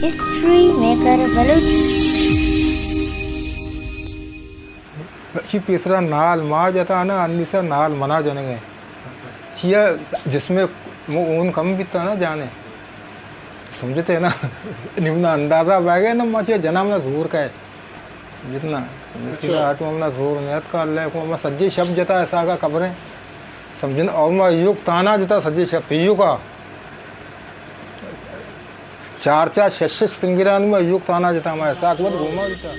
History maker Balochi. چی پیسرا نال ما جتا نا، انیسا نال منا جنگے۔ چیا جسم مو اون کم بیتا نا جانے۔ سمجھتے نا؟ نمنا اندازہ باگے نا، ما چیا جنام نا زور کا ہے۔ سمجھت نا؟ اچھا۔ آٹو ہم نا زور نیت کا، اللہ کو ما سجے شب جتا ایسا کا قبریں۔ سمجھن، اور ما ایوک تانا جتا سجے شب، ایوکا۔ چار چار شش شش سنگرانی ما ایوک تانا جتا، ما ایسا وت گوما جتا۔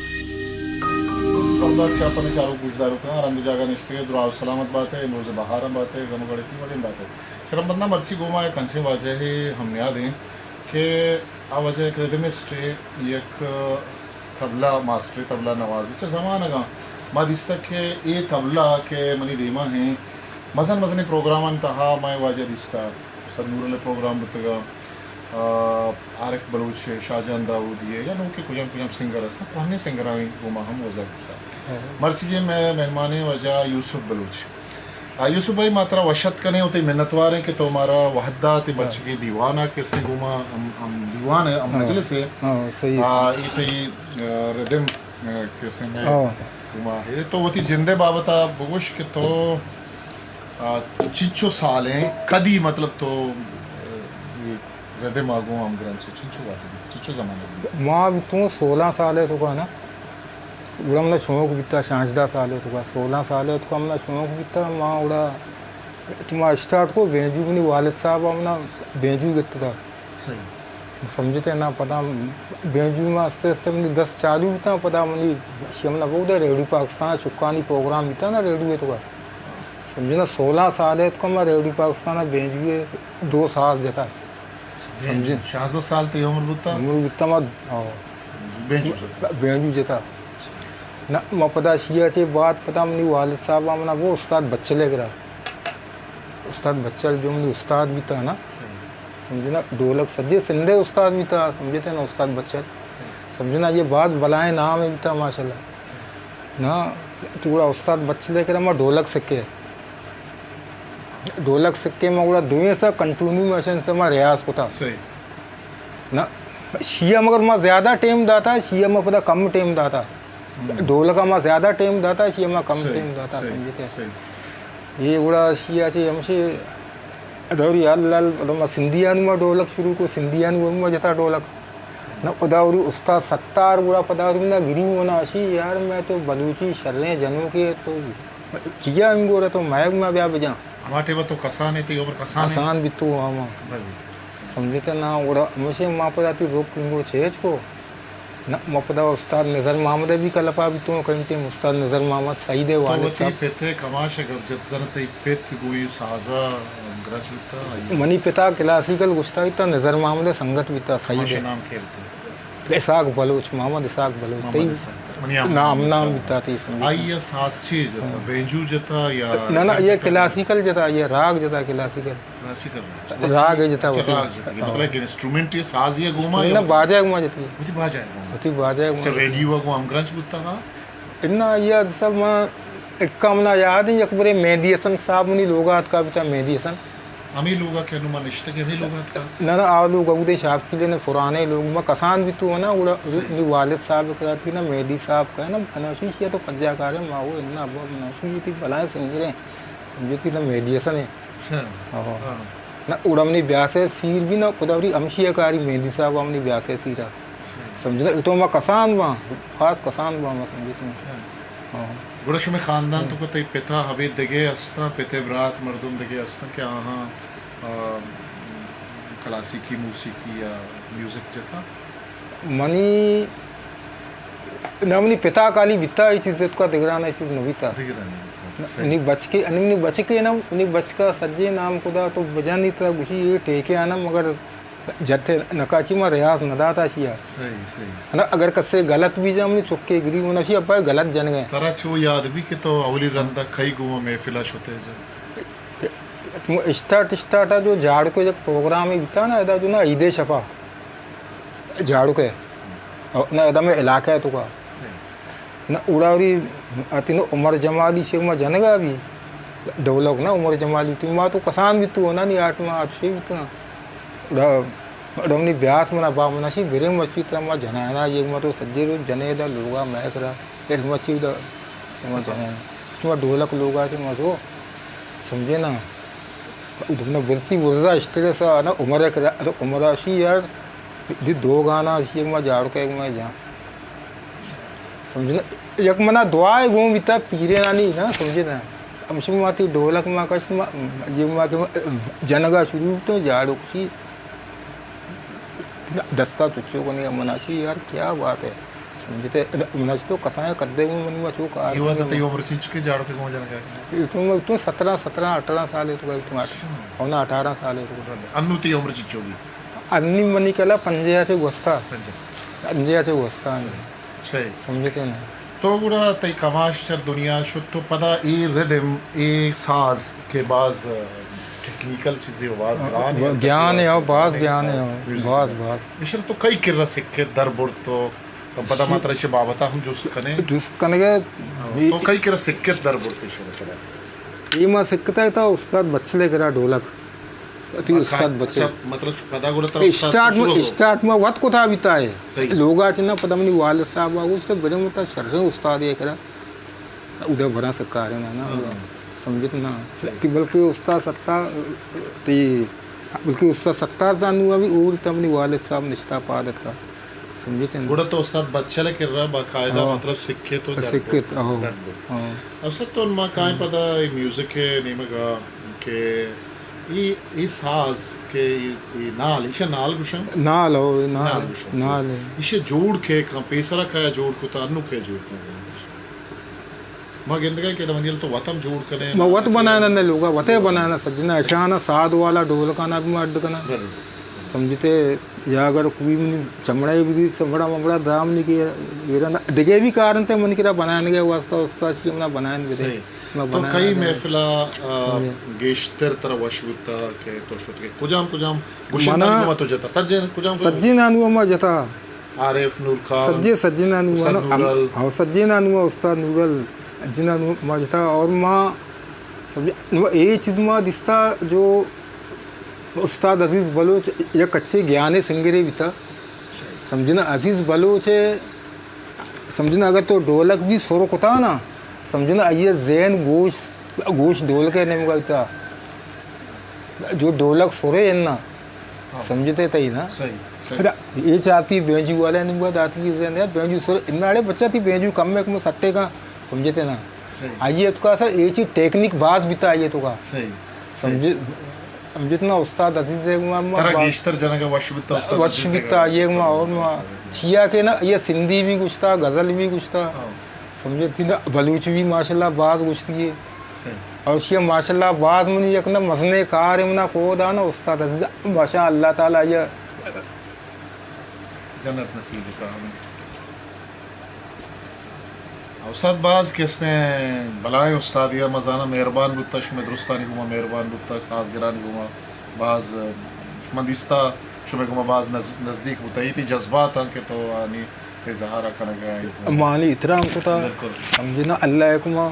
سردار چاپن چارو گوشدارو کن، رند جاگا نشتگے، دراہ و سلامت باتے، نوز بہارم باتے، گم گڑتی وڑیں باتے۔ چرم بندہ مرچی گوما یک انچیں واجہ ہم نیادیں کہ آ واجہ یک ردمسٹ، یک طبلہ ماسٹر، طبلہ نواز چہ زمانگاں ما دیستگ کہ اے طبلہ کہ منی دیما ہیں، مزن مزنیں پروگرامانی تہا ما اے واجہ دیستگ۔ استاد نور علی پروگرام بوتگا، آ، عارف بلوچ، شاہ جان داؤدی یا نوکیں کجام کجام سنگر ہستاں، کوہنیں سنگرانی گوما ہم واجہ گوشتگ۔ ہاں۔ مرچی مئے مہمانیں واجہ یوسف بلوچ۔ آ، یوسف بھائی، ما ترا وش اتک کنیں و تئی منتوار ایں کہ تو مارا وہد دات، اے ہاں۔ مرچیگیں دیوان ء کہ استیں گوما ہم، ہم دیوان ء، ہم ہاں۔ مجلس ء۔ ہاں، صحیح، آ، صحیح۔ اے تئی، آ، ردم، آ، کہ استیں مئے ہاں۔ گوما ہے۔ تو وتی جند ء بابت ء بگوش کہ تو، آ، چنچو سال ایں، کدی مطلب تو، آ، اے ردم ء گوں ہمگرنچ ئے، چنچو وہد بیت، چنچو زمانگ بیت؟ ما بیتوں سولہ سال ء توکا نا۔ گڑا منا شوق بیتا، شانزدہ سال ء توکا، سولہ سال ء توکا منا شوق بیتا، ما گڑا تو ما اسٹارٹ کو بینجو، منی والد صاحب ء منا بینجو گپت دا۔ صحیح۔ سمجھتے نا، پدا بینجو ما آستے آستے منی دست چالو بیتا، پدا منی شی منا بوگ دے ریڈیو پاکستان چکانی پروگرام بیتا نا ریڈیو ء توکا۔ سمجھنا، سولہ سال ء توکا ما ریڈیو پاکستان ء بینجو ء دو ساز جتا۔ سمجھے؟ شانزدہ سال تئی عمر بوتا؟ عمر بوتا ما، ہاں۔ بینجو جتا؟ بینجو جتا۔ نہ، ما پدا شیا چے بعد پدا منی والد صاحب ء منا بو استاد بچل ء کرا۔ استاد بچل جو منی استاد بیتا نا۔ صحیح۔ سمجھنا، ڈولک سجے سندھ ء استاد بیتا، سمجھتے نا، استاد بچل۔ صحیح۔ سمجھنا، یہ بعد بلائیں نام بیتا ماشاءاللہ۔ صحیح۔ نا، تو گڑا استاد بچل ء کرا ما ڈولک سکے۔ ڈولک سکے ما گڑا دوئیں سا کنٹینیو مشن سے ما ریاض کتا۔ صحیح۔ نا، شیا مگر ما زیادہ ٹائم داتا، شیا ما پدا کم ٹائم داتا۔ ہم۔ ڈولکا ما زیادہ ٹائم داتا، شیا ما کم صحیح، ٹائم داتا، صحیح، سمجھتے۔ صحیح۔ یہ گڑا شیا چے ہمشے دوری حل حل، ما سندھیانی ما ڈولک شروع کو، سندھیانی ما جتا ڈولک۔ نہ، پدا اوری استاد ستار گڑا پدا اوری منا گری منا اشی، یار، مئے تو بلوچی شریں جنوکے، تو چیا انگورے تو مئیگ ما بیا بجاں۔ ہما ٹیما تو کسان ئے، تئی عمر کسان ئے؟ کسان بیتو ہما۔ بلے۔ سمجھتے نا، گڑا ہمیشہ ما پدا تی رک انگو چیچ کو۔ نہ، ما پدا استاد نظر محمد ء بھی کلپا بیتوں، کہیں ٹیم استاد نظر محمد سعید ء تو والد وتی صاحب۔ پت ء کماش ء گپ جت زن، تئی پت گوں اے سازا گرج بیتا؟ آئی منی پتا کلاسیکل گشتا بیتا، نظر محمد ء سنگت بیتا، سعید کماش ء۔ نام کئے بیتا؟ اسحاق بلوچ، محمد اسحاق بلوچ۔ محمد تئی اسحاق۔ منی ہم نام، نام بیتا۔ بیتا تئی سنگت۔ آئی ء ساز چی جتا؟ ہاں۔ بینجو جتا یا نہ، نہ، یہ کلاسیکل جتا، یہ راگ جتا کلاسیکل۔ کلاسیکل راگ۔ راگ ء جتا اچھا، ہوتی۔ راگ جتا۔ ہاں۔ مطلب کہ انسٹرومنٹ یہ ساز یہ گوما یا نہ، باجا گوما جتی۔ ہوتی باجا گوما۔ ہوتی باجا گوما۔ اچھا، ریڈیو گو ہم گرنچ بوتا تھا؟ انا یہ سب ما اکا منا یاد ہے، یک برے مہدی حسن صاحب منی لوگا اتکا بیتا، مہدی حسن۔ ہمیں لوگا کہ انو ما نشتگ، ہمیں لوگا اتکا؟ نہ، نہ، آ لوگ اودے شاپ کی لینے پرانے لوگ، ما کسان بھی تو نا، گڑا صحیح۔ منی والد صاحب کرا تھی نا، مہدی صاحب کا ہے نا، انا شیشیا تو پنجا کارے، ما وہ انا ابا منا شیشی تھی بلائیں سنگریں، سمجھتی نا مہدی حسن ہے۔ اچھا۔ ہاں۔ ہاں۔ نہ، اوڑا منی بیاسے سیر بھی نہ، پدا وری ہمشی کاری مہدی صاحب منی بیاسے سیرا۔ اچھا۔ سمجھنا، تو ما کسان با، خاص کسان با، ما سمجھتے ہیں۔ اچھا۔ ہاں۔ گڑا شمے خاندان تو کہ تئی پتا ہبے دگے ہستا، پتے برات مردم دگے ہستا کہ آہاں، آ، کلاسیکی موسیقی یا میوزک جتا؟ منی، نہ منی پتا کالی بیتا، اے چیز اتکا دگرانا اے چیز نہ بیتا۔ دگرانا بیتا۔ نہ، صحیح۔ نی بچکے، نی، نی بچکے نا، نی بچکا سجے نام خدا تو بجانی تا گوشی اے ٹیکے آنا، مگر جتے نکاچی ما ریاض نہ داتا شیا۔ صحیح، صحیح۔ نہ، اگر کسے غلط بھی جا منی چکے گری، منی شی ابا غلط جن گئے۔ ترا چو یاد بھی کہ تو اولی رندا کئی گوما محفلا شتے جا؟ اسٹارٹ، اسٹارٹ جو جاڑکو یک پروگرام بیتا نا، ادا جو نا عید شپا۔ جاڑو کے۔ او، نہ، ادا میں علاقہ ہے تو کا۔ صحیح۔ نہ، اوڑا اوری آتی نو عمر جمالی شے ما جنگا بھی۔ ڈولک نا عمر جمالی تو ما تو کسان بھی تو نا، نی آٹھ ما آٹھ شے بھی تو۔ اوڑا ڈومنی بیاس منا با منا شی برے مچی ترا ما جنانا، یہ ما تو سجے رو جنے دا لوگا میں کرا، اس مچی دا ما جنانا۔ شما ڈولک لوگا چے ما تو سمجھے نا۔ ڈومنا برتی برزا اسٹریس آ نا عمر کرا، عمر شی یار، دی دو گانا شی ما جاڑ کے ما جان۔ سمجھنا، یک منا دعا ہے گون بیتا پیرے نانی نا، سمجھے نا۔ ہمشی ما تی ڈولک ما کشت ما، یہ ما کہ جنگا شروع تو جاڑو کسی دستا چچو کنے مناشی یار کیا بات ہے۔ سمجھتے مناش تو کسایا کر دے من ما چو کار یہ وقت تے عمر چنچ کے جاڑو کے گون جنگا؟ تو تو سترہ، سترہ، اٹھارہ سال ہے تو تو ہونا اٹھارہ سال ہے تو۔ انو تی عمر چچو بھی؟ انی منی کلا پنجے آ چے گوستا۔ پنجے۔ پنجے آ چے گوستا۔ صحیح۔ سمجھتے نا۔ تو گڑا تئی کماش چر دنیا شت تو پدا اے ردم، اے ساز کہ باز ٹیکنیکل چیزے و باز گران ہے، گیان ہے، باز گیان ہے، باز، باز۔ مشر تو کئی کرا سکھت در برت تو پدا ما ترا چے بابتا ہم جست کنے۔ جست کنے گے۔ تو کئی کرا سکھت در برت شروع کرا؟ اے ما سکھتا ہے تا استاد بچلے کرا ڈولک۔ تی استاد بچے۔ اچھا، مطلب، پدا گڑا ترا استاد اسٹارٹ میں، اسٹارٹ میں وت کتا بیتا ہے۔ صحیح۔ لوگا چنا پدا منی والد صاحب آ گوشت، بڑے متا شرشیں استاد یہ کرا۔ ادا برا سکارے نا، نا، ہاں۔ سمجھت نا۔ صحیح۔ تی بلکہ استاد ستار، تی، بلکہ استاد ستار دانو ابھی اور تا منی والد صاحب نشتا پادت کا۔ سمجھت نا۔ گڑا تو استاد بچلے کرا باقاعدہ، ہاں۔ مطلب، سکھے تو در سکھے تو، ہاں۔ در۔ ہاں۔ استاد تو ما کائیں پدا اے میوزک نیمگا کہ ای، ای ساز کہ ای، ای نال، ایشا نال گوشن؟ نال ہو، نال، نال گوشن۔ نال ہے۔ ایشا جوڑ کے کن، پیسرا کایا جوڑ کتا، انو کے جوڑ کن؟ ما گندگا کہ دمنیل تو وطن جوڑ کنے، ما وت بنانا نے لوگا، وتے بنانا سجنا، اشانا ساد والا ڈولکانا ما اڈ کنا۔ بلے۔ سمجھتے یا اگر کوئی منی چمڑا ہی بدی، چمڑا ممڑا دام نہیں کہ ویرا دگے بھی کارن تے من کرا بنانے کے واسطہ استاد کی منا بنائن بدے۔ صحیح۔ تو کئی محفل ء، آ، گیشتر ترا وش بوتا کہ تو شت کہ کجام کجام گشندہ نوں ما تو جتا؟ سجے کجام کجام؟ سجے نوں ما جتا۔ عارف نور خان، سجے، سجے نوں استاد نورل۔ ہاں، سجے نوں استاد نورل، جنہاں نوں ما جتا اور ما سمجھے، نوں اے چیز ما دستا جو استاد عزیز بلوچ یک اچھے گیانے سنگرے بیتا۔ صحیح۔ سمجھنا عزیز بلوچ ہے، سمجھنا اگر تو ڈولک بھی سر کتا نا، سمجھنا آئیے ذہن گوش، گوش ڈولک ہے نیمگا بیتا۔ جو ڈولک سرے ہے نا، ہاں۔ سمجھتے تئی نا؟ صحیح، صحیح۔ اچھا، یہ چاہتی بینجو والے نیمگا داتی ذہن ہے، بینجو سر، انہاں اڑے بچہ تی بینجو کم ہے، کم سٹے کا، سمجھتے نا؟ صحیح۔ آئیے تو کا سر، یہ چیز ٹیکنیک باز بیتا آئیے تو کا۔ صحیح۔ سمجھے؟ ہم جتنا استاد عزیز ہے، ما، ما ترا با-، گیشتر جنگ وش بیتا استاد وش عزیز ہے بیتا، کا یہ ما استاد اور ما استاد۔ چیا کہ نا، یہ سندھی بھی گشتا، غزل بھی گشتا۔ ہاں۔ سمجھے تھی نا، بلوچ بھی ماشاءاللہ باز گشتی ہے۔ صحیح۔ اور یہ ماشاءاللہ باز منی یک نا مزنے کار ہے، منا کو دانا استاد عزیز، ماشاء اللہ تعالی یہ جنت نصیب کا ہمیں۔ استاد باز کسیں بلائیں استادے، ما زاناں مہربان بوتا، شمئے درستانی گوما مہربان بوتا، سازگرانی گوما باز، شما دیستا، شمئے گوما باز نز-، نزدیک بوتا، ایتی جذبات ہاں کہ تو آنی اظہار کنگا۔ مانی احترام کتا۔ بالکل۔ سمجھنا اللہ حکما۔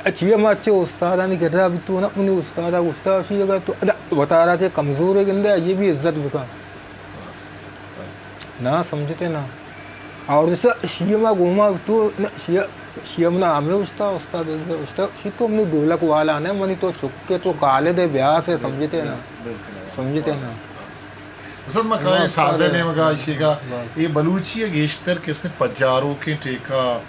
اچھی ہم اچھے استادانی کرا بھی تو نا، منی استادا گشتا، شی اگر تو وتارا چے کمزور ہے گندے، یہ بھی عزت بکا۔ راست، راست۔ نا سمجھتے نا۔ اور جیسے شیما گوما تو نا، شی-، شیما نا ہمیں اشتا، استاد عزیز اشتا، شی تو منی ڈولک والا نے، منی تو چکے تو خالد ہے، بیاس ہے، سمجھتے نا۔ بالکل۔ سمجھتے نا۔ استاد ما کائیں سازے نے مگا شیگا، یہ بلوچی ہے گیشتر کس نے پجارو کے ٹیکا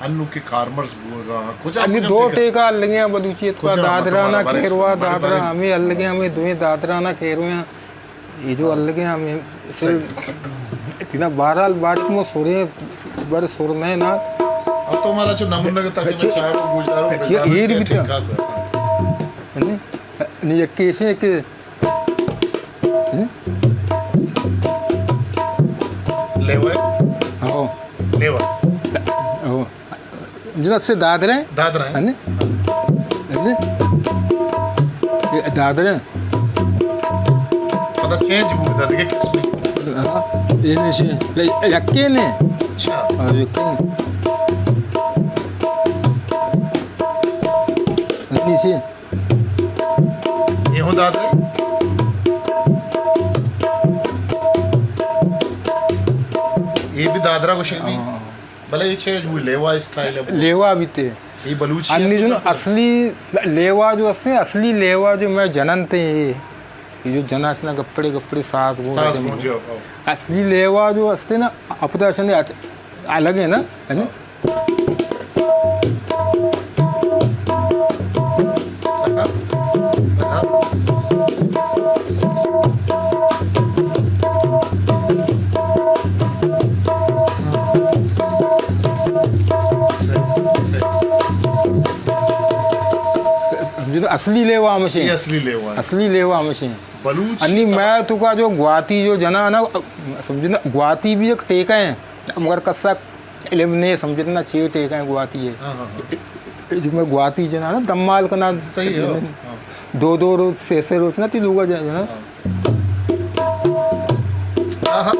انو کے کارمرز بوگا، کجا انی کجا دو ٹیکا؟ ٹیکا لگے ہیں بلوچی تو کا، کجا؟ دادرا نا بارے کھیروا، بارے دادرا بارے۔ ہمیں الگے، ہمیں دوئیں دادرا نا کھیروے ہیں۔ یہ جو الگ ہیں، ہمیں سر، صحیح۔ اتنا بہرحال باریک مو سرے، بڑے سر نہیں نا۔ اب تو ہمارا جو نمونہ کے تاکہ میں اچھا، چاہے وہ گوشداروں اچھا، گوشداروں ایر کے بیتا۔ ٹھیک ٹھاک ہے۔ نہیں، نہیں، یہ کیسے کہ، ہم؟ لیور؟ ہاں۔ لیور۔ ہاں۔ جنا سے دادرے؟ دادرے۔ ہنے؟ ہنے؟ اے دادرے۔ پتہ چینج بو دادگے کس میں؟ ہاں، یہ نہیں سے۔ یہ یکے نے۔ اچھا۔ ہاں، یکے نے۔ ہنے سے۔ یہ ہوں دادرے۔ دادرا گوشگ بی۔ ہاں۔ بلے اے چے جو لیوا اسٹائل ہے۔ لیوا بیتے۔ اے بلوچی انی جو اصلی۔ اصلی لیوا جو استے، اصلی لیوا جو مئے جنن تے اے۔ اے جو جناں اشنا گپڑے گپڑے ساز گون ساز گون، جی، ہاں۔ اصلی لیوا جو استے نا، اپدا شنے الگ ہے نا، ہے نا؟ اصلی لیوا ہمشیں۔ اے اصلی لیوا۔ اصلی لیوا ہمشیں۔ بلوچ انی مئے توکا جو گواتی جو جناں نا، سمجھو نا، گواتی بھی ایک ٹیکہ ہے، مگر کسا علم نے سمجھت نا چے ٹیکہ ہے گواتی ہے۔ ہاں، ہاں، ہاں۔ جو مئے گواتی جناں نا دمال کنا۔ صحیح ہے۔ ہاں۔ دو دو روچ، سے سے روچ نا تی لوگا جناں۔ ہاں۔ آہا۔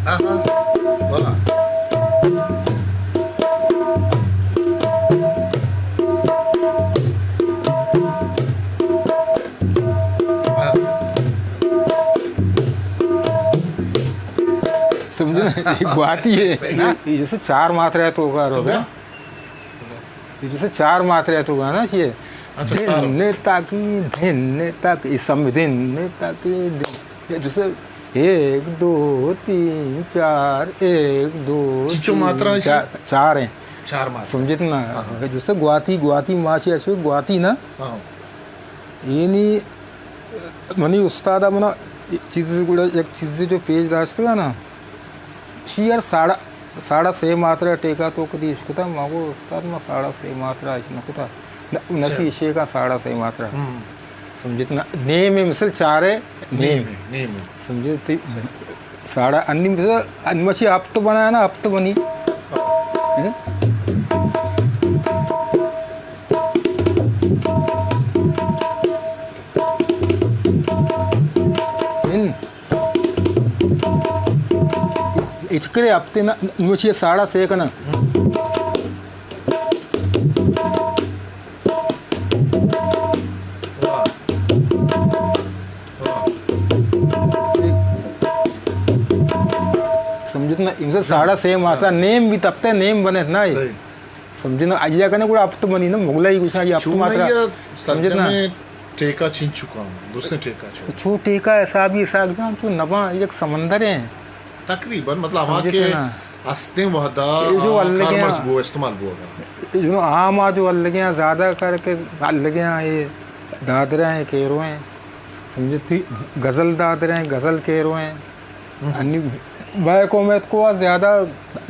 آہا۔ واہ۔ سمجھو نا، اے گواتی ہے۔ صحیح نا؟ اے جیسے چار ماترا ہے تو کا روگا۔ اے جیسے چار ماترا ہے تو گانا چاہیے۔ اچھا، دن چار۔ نے تاکی، دن نے تاکی، سم دن نے تاکی، دن۔ اے جیسے ایک، دو، تین، چار، ایک، دو، چچو تین، ماترا ہے چار، چار ہیں۔ چار ماترا۔ سمجھت نا؟ ہاں، ہاں۔ اے جیسے گواتی، گواتی ماشی ایسے گواتی نا؟ ہاں۔ یعنی منی استاد ء منا چیز گڑا یک چیزے جو پیش داشتگا نا، شی ہر ساڑا، ساڑا سے ماترا ٹیکا تو کدی اشکتا، ما گو استاد ما ساڑا سے ماترا اش نہ کتا۔ نہ، نہ اچھا۔ شی اشے کا ساڑا سے ماترا۔ ہم۔ سمجھت نا، نیم ہے مثل چار ہے، نیم۔ نیم ہے، نیم ہے۔ سمجھت تی؟ صحیح۔ ساڑا انی مثل، انی مچی ہفت بنایا نا، ہفت بنی۔ ہاں۔ ہیں؟ ان اچکرے ہفتے نا، نوشی ساڑا سے کنا۔ واہ۔ واہ۔ سمجھت نا، انسان ساڑا سے ماتا نیم بھی تپتے، نیم بنے نا۔ صحیح۔ سمجھنا، آئیا کنے گڑا ہپت منی نا، مغلائی گوشاں، آئیا ہپت چون ماترا۔ آئیا سمجھنا۔ سرجمیں ٹیکا چنچکاں، درستیں ٹیکا چون؟ چو ٹیکا حسابی اسحاق جان، چو نباں یک سمندر ہیں۔ تقریباً، مطلب، ہما سمجھتے کہ نا۔ ہستیں وہدا اے جو آ، الگیاں کارمرز بو، استعمال بو اگا۔ جو عام آ جو الگیاں زیادہ کر کے الگیاں اے دادرہ ہیں، کیرو ہیں۔ سمجھتی غزل دادرہ ہیں، غزل کیرو ہیں۔ ہم۔ انی بائے قومیت کو آ زیادہ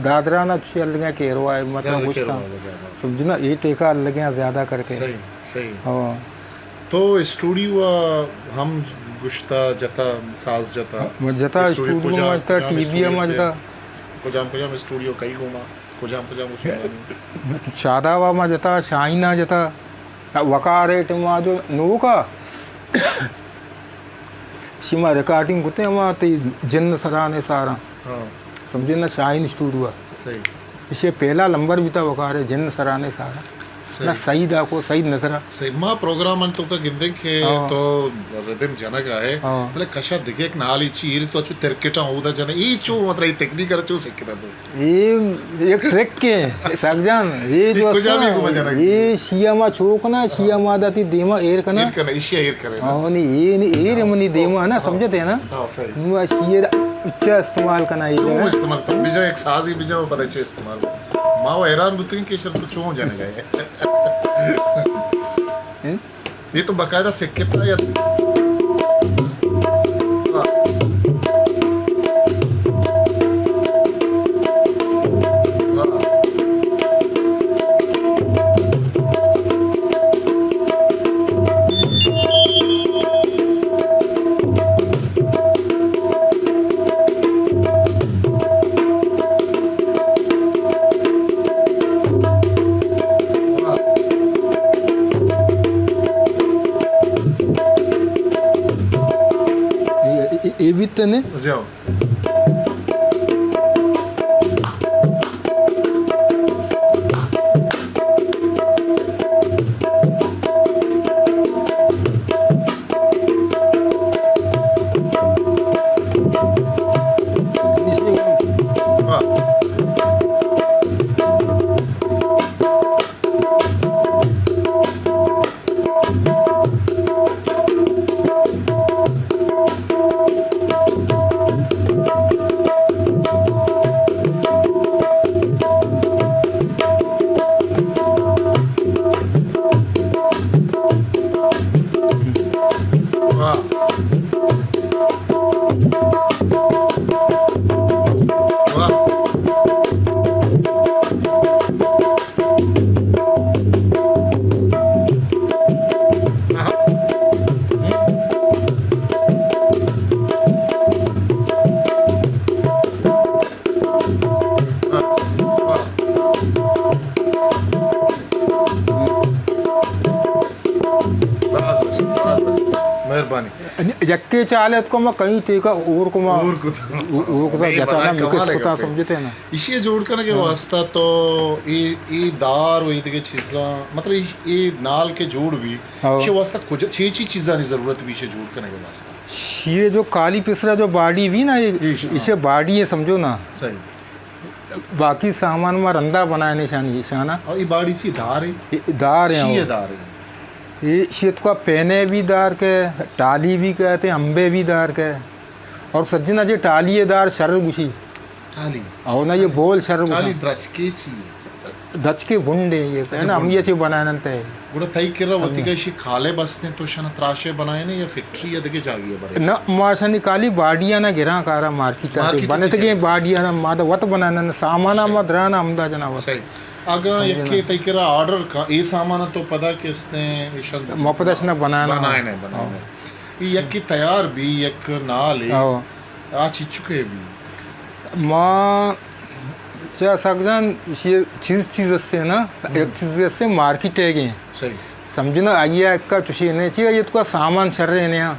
دادران اچھی الگیاں کیروا ہے، مطلب زیادہ کچھ کیروا تھا۔ الگیاں، ہاں۔ سمجھنا، اے ٹیکا الگیاں زیادہ کر کے۔ صحیح، صحیح۔ ہاں۔ تو اسٹوڈیو آ ہم گشتا جتا، ساز جتا؟ ہاں، جتا، اسٹوڈیو اسٹوڈیو کجام، ما جتا، کجام ٹی وی اسٹوڈیو ما جتا۔ کجام، کجام اسٹوڈیو کئی گوما؟ کجام، کجام اسٹوڈیو؟ شادابا ما جتا، شاہینا جتا۔ وقار ایٹم آ جو نوکا شما ریکارڈنگ کتے ہما تئی جند سرانے ساراں۔ ہاں۔ سمجھے نا، شاہین اسٹوڈیو آ۔ صحیح۔ اسے پہلا لمبر بیتا وقار ہے جند سرانے ساراں۔ صحیح۔ نا سعید آکو، سعید نظرا۔ صحیح۔ ما پروگرام ان تو کا گندے کہ ہاں۔ تو ردم جنگ آئے۔ ہاں۔ بلے کشا دگہ ایک نالی چیر تو اچو ترکٹاں اودا جنے۔ ای چو مطلب ای تکنیک ار چو سکتا تو؟ اے یک ٹرک ہے، اسحاق جان، اے جو اے کجا بھی گما جنگ؟ اے شیعہ ما چوک نا، شیعہ ما داتی دیما ایر کنا۔ ایر کنا، ایشیا ایر کرے نا۔ ہاں، نہیں، اے نہیں، ایر ہاں۔ منی دیما نا، ہاں۔ سمجھتے ہیں نا؟ ہاں، صحیح۔ نو شیعہ دا اچھا استعمال کنا اے جو جو۔ استعمال کنا، بجا ایک سازی بجا، وہ پتہ چے استعمال۔ ما وہ حیران بوتیں کہ شر تو چون جانے گئے۔ ہیں؟ اے تو باقاعدہ سکتا یا؟ واہ۔ واہ۔ اے، اے، اے بیت نے؟ جاؤ۔ یکے چالے اتکو ما کئی تیکا اور کو ما اور کتا۔ اور کتا نہیں، جتا بڑا نا، مکس کمال ہے کتا، گپے۔ سمجھتے ہیں نا؟ ایشی جوڑ کنگ ءِ ہاں۔ واسطہ تو اے، اے دار و اے دگہ چیزاں، مطلب اے، اے نال کے جوڑ بھی، ہاں۔ ایشی واسطہ کجا، چی چی چیزانی ضرورت بھی ایشی جوڑ کنگ ءِ واسطہ؟ شیے جو کالی پسرا جو باڈی بھی نا، یہ، ایش، ہاں۔ اسے باڈی ہے سمجھو نا۔ صحیح۔ باقی سامان ما رندا بنائے نے شانی، شانا۔ اور یہ باڈی چی دار ہے؟ یہ دار ہے، چی ہے ہاں۔ دار ہے؟ یہ شیت کا پینے بھی دار کے، ٹالی بھی کہتے ہیں، امبے بھی دار کے۔ اور سجنا جی ٹالی دار شر گشی۔ ٹالی۔ او نا، یہ بول شر گشی۔ ٹالی درچکے چی ہے؟ درچکے بنڈے یہ، ہے نا، ہم یہ چی بنائے ننتے۔ گڑا تئی کرا وتی سمجھنا۔ کشی کالے بستیں تو شنا تراشے بنائے نے یا فیکٹری یا دگہ جاگی ہے برے؟ نہ، ما شانی کالی باڈیاں نہ گراں کارا مارکیٹ آتے۔ مارکیٹ بنت آتے گے گراں۔ باڈیاں نہ، ما دا وت بنائے نہ، سامانا صحیح۔ ما درانا ہمدا جنا وت۔ صحیح۔ اگاں سمجھنا۔ یکے تئی کرا آرڈر کا، اے سامان تو پدا کستیں، ایشان ما پدا شنا بنانا۔ بنائے نے، بنائے نے۔ ہاں۔ اے یکے تیار بھی، یک نال ہے۔ ہاں۔ آ چیچکے بھی۔ ما چہ اسحاق جان، یہ چیز، چیز استے نا، ہم۔ یک چیز استے مارکیٹ ہے گے۔ صحیح۔ سمجھنا، آئیے ایک کا چوشی نہیں چاہیے، یہ تو کا سامان شر رہے ہیں۔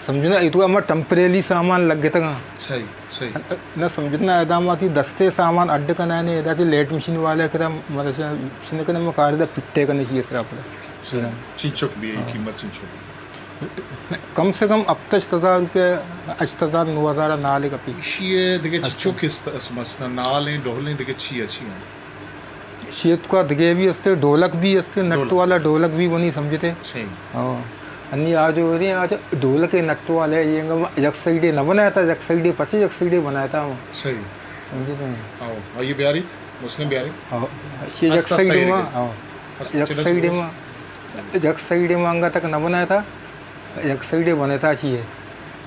سمجھنا، یہ تو ہمارا ٹمپریلی سامان لگ گئے تھا۔ صحیح، صحیح۔ نہ سمجھنا، ادا ماتی دستے سامان اڈ کنا نے، ادا سے لیٹ مشین والے کرا، مطلب، مشین کنے مکار دا پٹے کنے چیئے سرا پڑا۔ صحیح۔ چنچک بھی ہے، ہاں۔ قیمت چنچک بھی۔ کم سے کم ہپت ہشت ہزار روپے، ہشت ہزار، نو ہزار نال کپی۔ ایشی دگہ چچو قسط اس مثلاً نال ہیں، ڈھول ہیں، دگہ چی اچھی ہیں؟ شیت کا دگہ بھی استے، ڈھولک بھی استے، نٹ ڈھولک۔ والا ڈھولک بھی بنی سمجھتے۔ صحیح۔ ہاں۔ انی آج ہو رہی ہیں، آج ڈھولک نٹ والے، یہ یک سائیڈے نہ بنایا تھا، یک سائیڈے پچے، یک سائیڈے بنایا تھا ہم۔ صحیح۔ سمجھتے ہیں؟ ہاں، یہ بیاری؟ مسلم بیاری؟ ہاں، یہ یک سائیڈ ما، ہاں۔ یک سائیڈ ما، یک سائیڈ ما انگا تک نہ بنایا تھا، یک سائیڈ بنے تھا چی ہے۔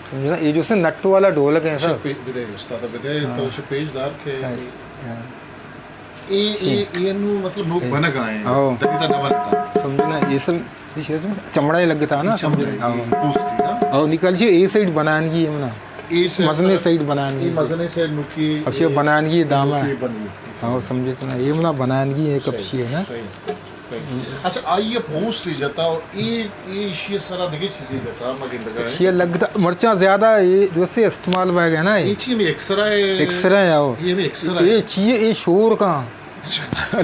سمجھنا، یہ جو سے نٹ والا ڈھولک ہے سر۔ بدے استاد، بدے ہاں۔ تو اسے پیش دار کے ہاں، ہاں۔ اے، اے، اے انو مطلب نوک بنگا ہیں۔ ہاں۔ دبی تا نہ بنتا۔ سمجھنا، یہ سب چمڑا ہی لگتا نا، چمڑا ہی، سمجھنا۔ ہاں۔ پوست تھی نا؟ ہاں، نکال چی، اے سائیڈ بنان کی ہے منا۔ اے سائیڈ مزنے سائیڈ بنان کی۔ مزنے سائیڈ نکی۔ اب یہ بنان کی دام ہے۔ ہاں، سمجھتے نا، یہ منا بنان کی ہے، کپشی ہے نا۔ صحیح، صحیح۔ اچھا، آئیے پوست لی جتا، اے، اے ایشی سرا دگہ چیزیں جتا، ما گندگا ہے۔ ایشی لگتا، مرچاں زیادہ یہ جو سے استعمال بہ گئے نا، یہ۔ یہ چی میں ایکسرا ہے؟ ایکسرا ہے، ہاں۔ یہ میں ایکسرا ہے۔ یہ چی ہے، یہ شور کا۔ اچھا۔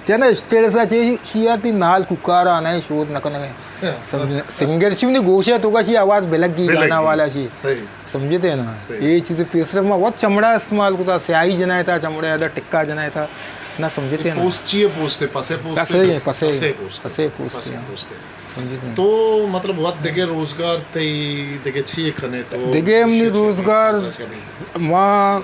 چہ نا، اسٹیل سا چی، چی آتی نال کوکارا نہ شود نہ کنگے۔ اچھا۔ سمجھے؟ سنگر شی منی گوشے تو کا شی آواز بلگی بلگی۔ گانا والا شی۔ صحیح۔ سمجھتے ہیں نا؟ صحیح۔ یہ چیز پیسر ما وت چمڑا استعمال کتا، سیاہی جنائے تھا، چمڑے ادا ٹکا جنائے تھا، نہ سمجھتے ہیں نا؟ پوست چی ہے؟ پوست ہے، پسے پوست ہے؟ پسے ہے، پسے۔ پسے پوست ہے۔ پسے پوست ہے۔ پسے پوست ہے۔ سمجھتے ہیں۔ تو مطلب وت دگہ روزگار تئی دگہ چی کنے تو؟ دگہ ہمنی روزگار ما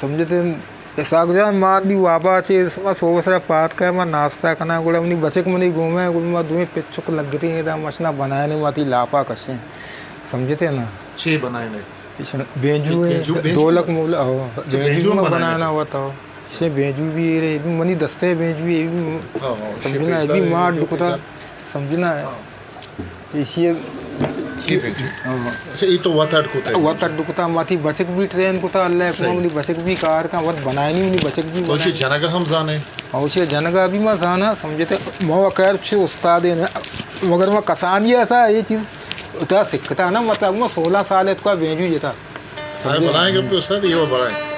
سمجھتے ہیں اسحاق جان، ما دی وابا چے، ما سوب سرا پاد کئے، ما ناشتہ کنا، گڑا منی بچک منی گوما، گڑا ما دوئیں پچک لگتے ہیں، دا مشنا بنائے نے، ما تی لاپا کشیں۔ سمجھتے ہیں نا؟ چے بنائے نے؟ بینجو ہے، بینجو، بینجو۔ ڈھولک مولا، ہو، اچھا، بینجو بینجو ما بنائے بنانا نے۔ ہوتا ہو۔ سے بینجو بھی ہے، منی دستے بینجو ہے، ہاں، ہاں، سمجھنا ہے، بھی ما ڈکتا، سمجھنا ہے۔ ہاں۔ ایشی، ایشی، اچھا، یہ تو وت اڈ کتا ہے۔ وت اڈ کتا، ماتی بچک بھی ٹرین کتا، اللہ صحیح۔ منی بچک بھی کار کا، وت بنائنی منی بچک بھی تو بنائنی۔ جنگا ہم زانے؟ او، اسے جنگا بھی ما زانا، سمجھتے، ما خیر چھ استاد ہیں، مگر ما کسانی ایسا یہ چیز اتا سکھتا نا، مطلب، ما سولہ سال ہے تو کا بینجو جتا۔ سمجھے؟ بلائیں گپے استاد، یہ وہ بلائیں۔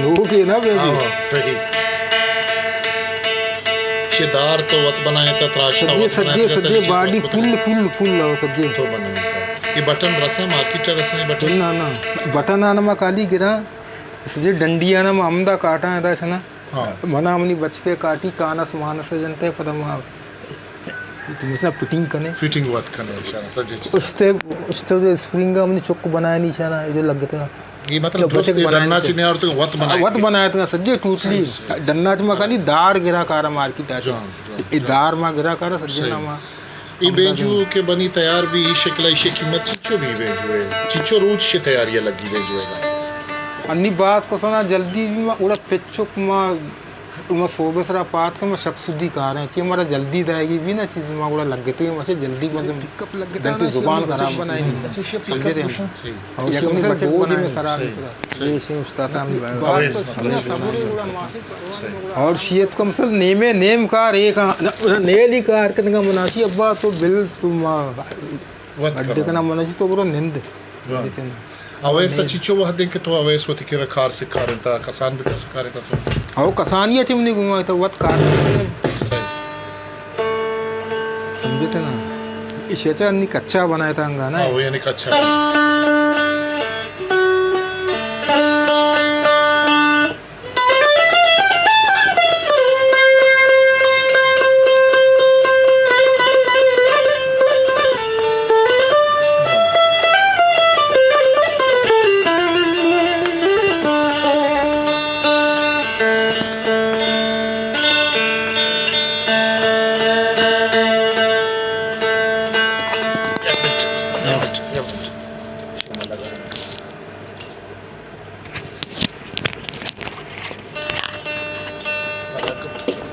لوگ ہے نا بے؟ ہاں، صحیح۔ چہ دار تو وت بنائے تا، تراشتا سجے، وت بنائے سجے، تا، سجے سجے چیز باڈی وت بنائے۔ پل، پل، پل آو سجے۔ تو بنائے تا۔ یہ بٹن رسا، مارکیٹ رسا یہ بٹن؟ نا، نا۔ بٹن آنا ما کالی گرا۔ سجے ڈنڈی آنا ما ہمدا کاٹا ہے دا شنا۔ ہاں۔ منا منی بچکے کاٹی کانس مانس جنتے، پدا ما تو مثلا فٹنگ کنے۔ فٹنگ وت کنے، انشاءاللہ، سجے چیز۔ استے، استے جو اسپرنگ منی چک بنائے نی شانا، جو لگتا۔ یہ مطلب تو درست بچک بنائے ڈنا تھے۔ چی نیار تو وت بنائے وت تھے۔ بنائے تھے، سجے ٹوٹلی۔ صحیح، صحیح۔ ڈنا چ ما خالی دار گرا کارا مارکیٹ آ چی۔ جان، جان۔ اے دار ما گرا کارا سجے صحیح۔ ناما۔ اے بینجو کہ بنی تیار بی، اے شکل، ایشی قیمت چچو بی بینجو ہے؟ چچو روچ شے تیاری لگی بینجو ہے؟ انی باز کسانا جلدی بی، ما اوڑا پچک ما ما صوبے سرا پات کہ ما شپ سدی کاریں، چی مارا جلدی دائیگی بی نا چیز، ما گڑا لگتے ہیں، مچے جلدی مطلب پک اپ لگتا نا، زبان خراب بنائی دی۔ اچھا، شپ پک اپ گوشن۔ صحیح۔ اور ایشی شپ میں بوجھ میں سرا صحیح۔ یہ شی استاد ہم اویس مطلب۔ اور شیت کم سل نیمے نیم کار ایک نیلی کار کنگا مناشی ابا تو بل تو ما وت اڈے کرو۔ کنا مناشی تو برو نند۔ واہ۔ اویس ء چچو وھدیں کہ تو اویس وتی کرا کار سکارینتا، کسان بتا سکارینتا تو؟ او کسانی ء چہ منی گوما تو وت کار سمجھتے نا؟ ایشی ء چہ انی کچا بنائے تا انگا نا؟ او یعنی کچا۔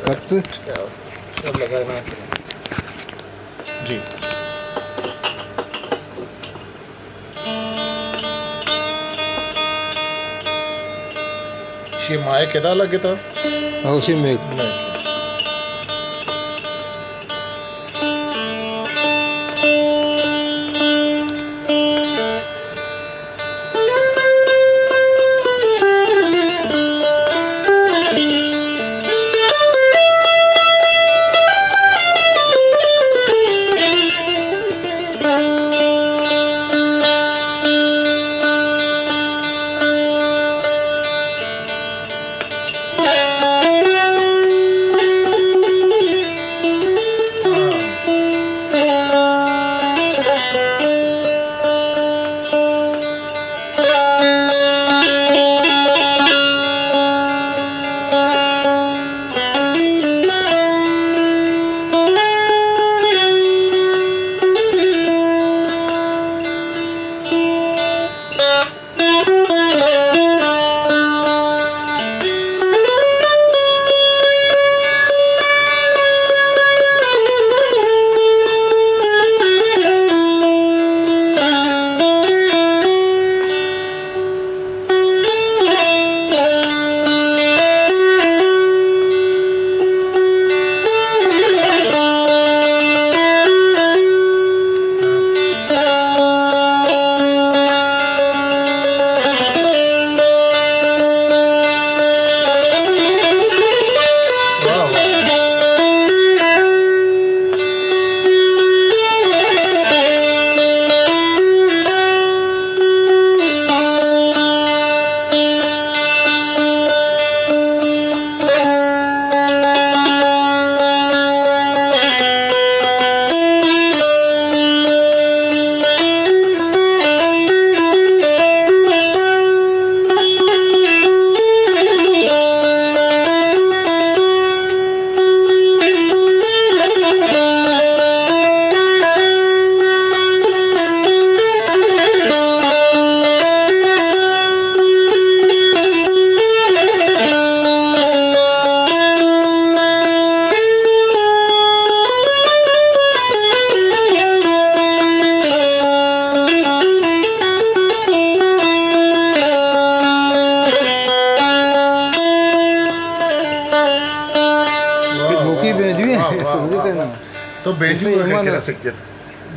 کب تو؟ شب لگا نا۔ جی۔ شی مائک ادا لگتا؟ او شی میک۔ میک۔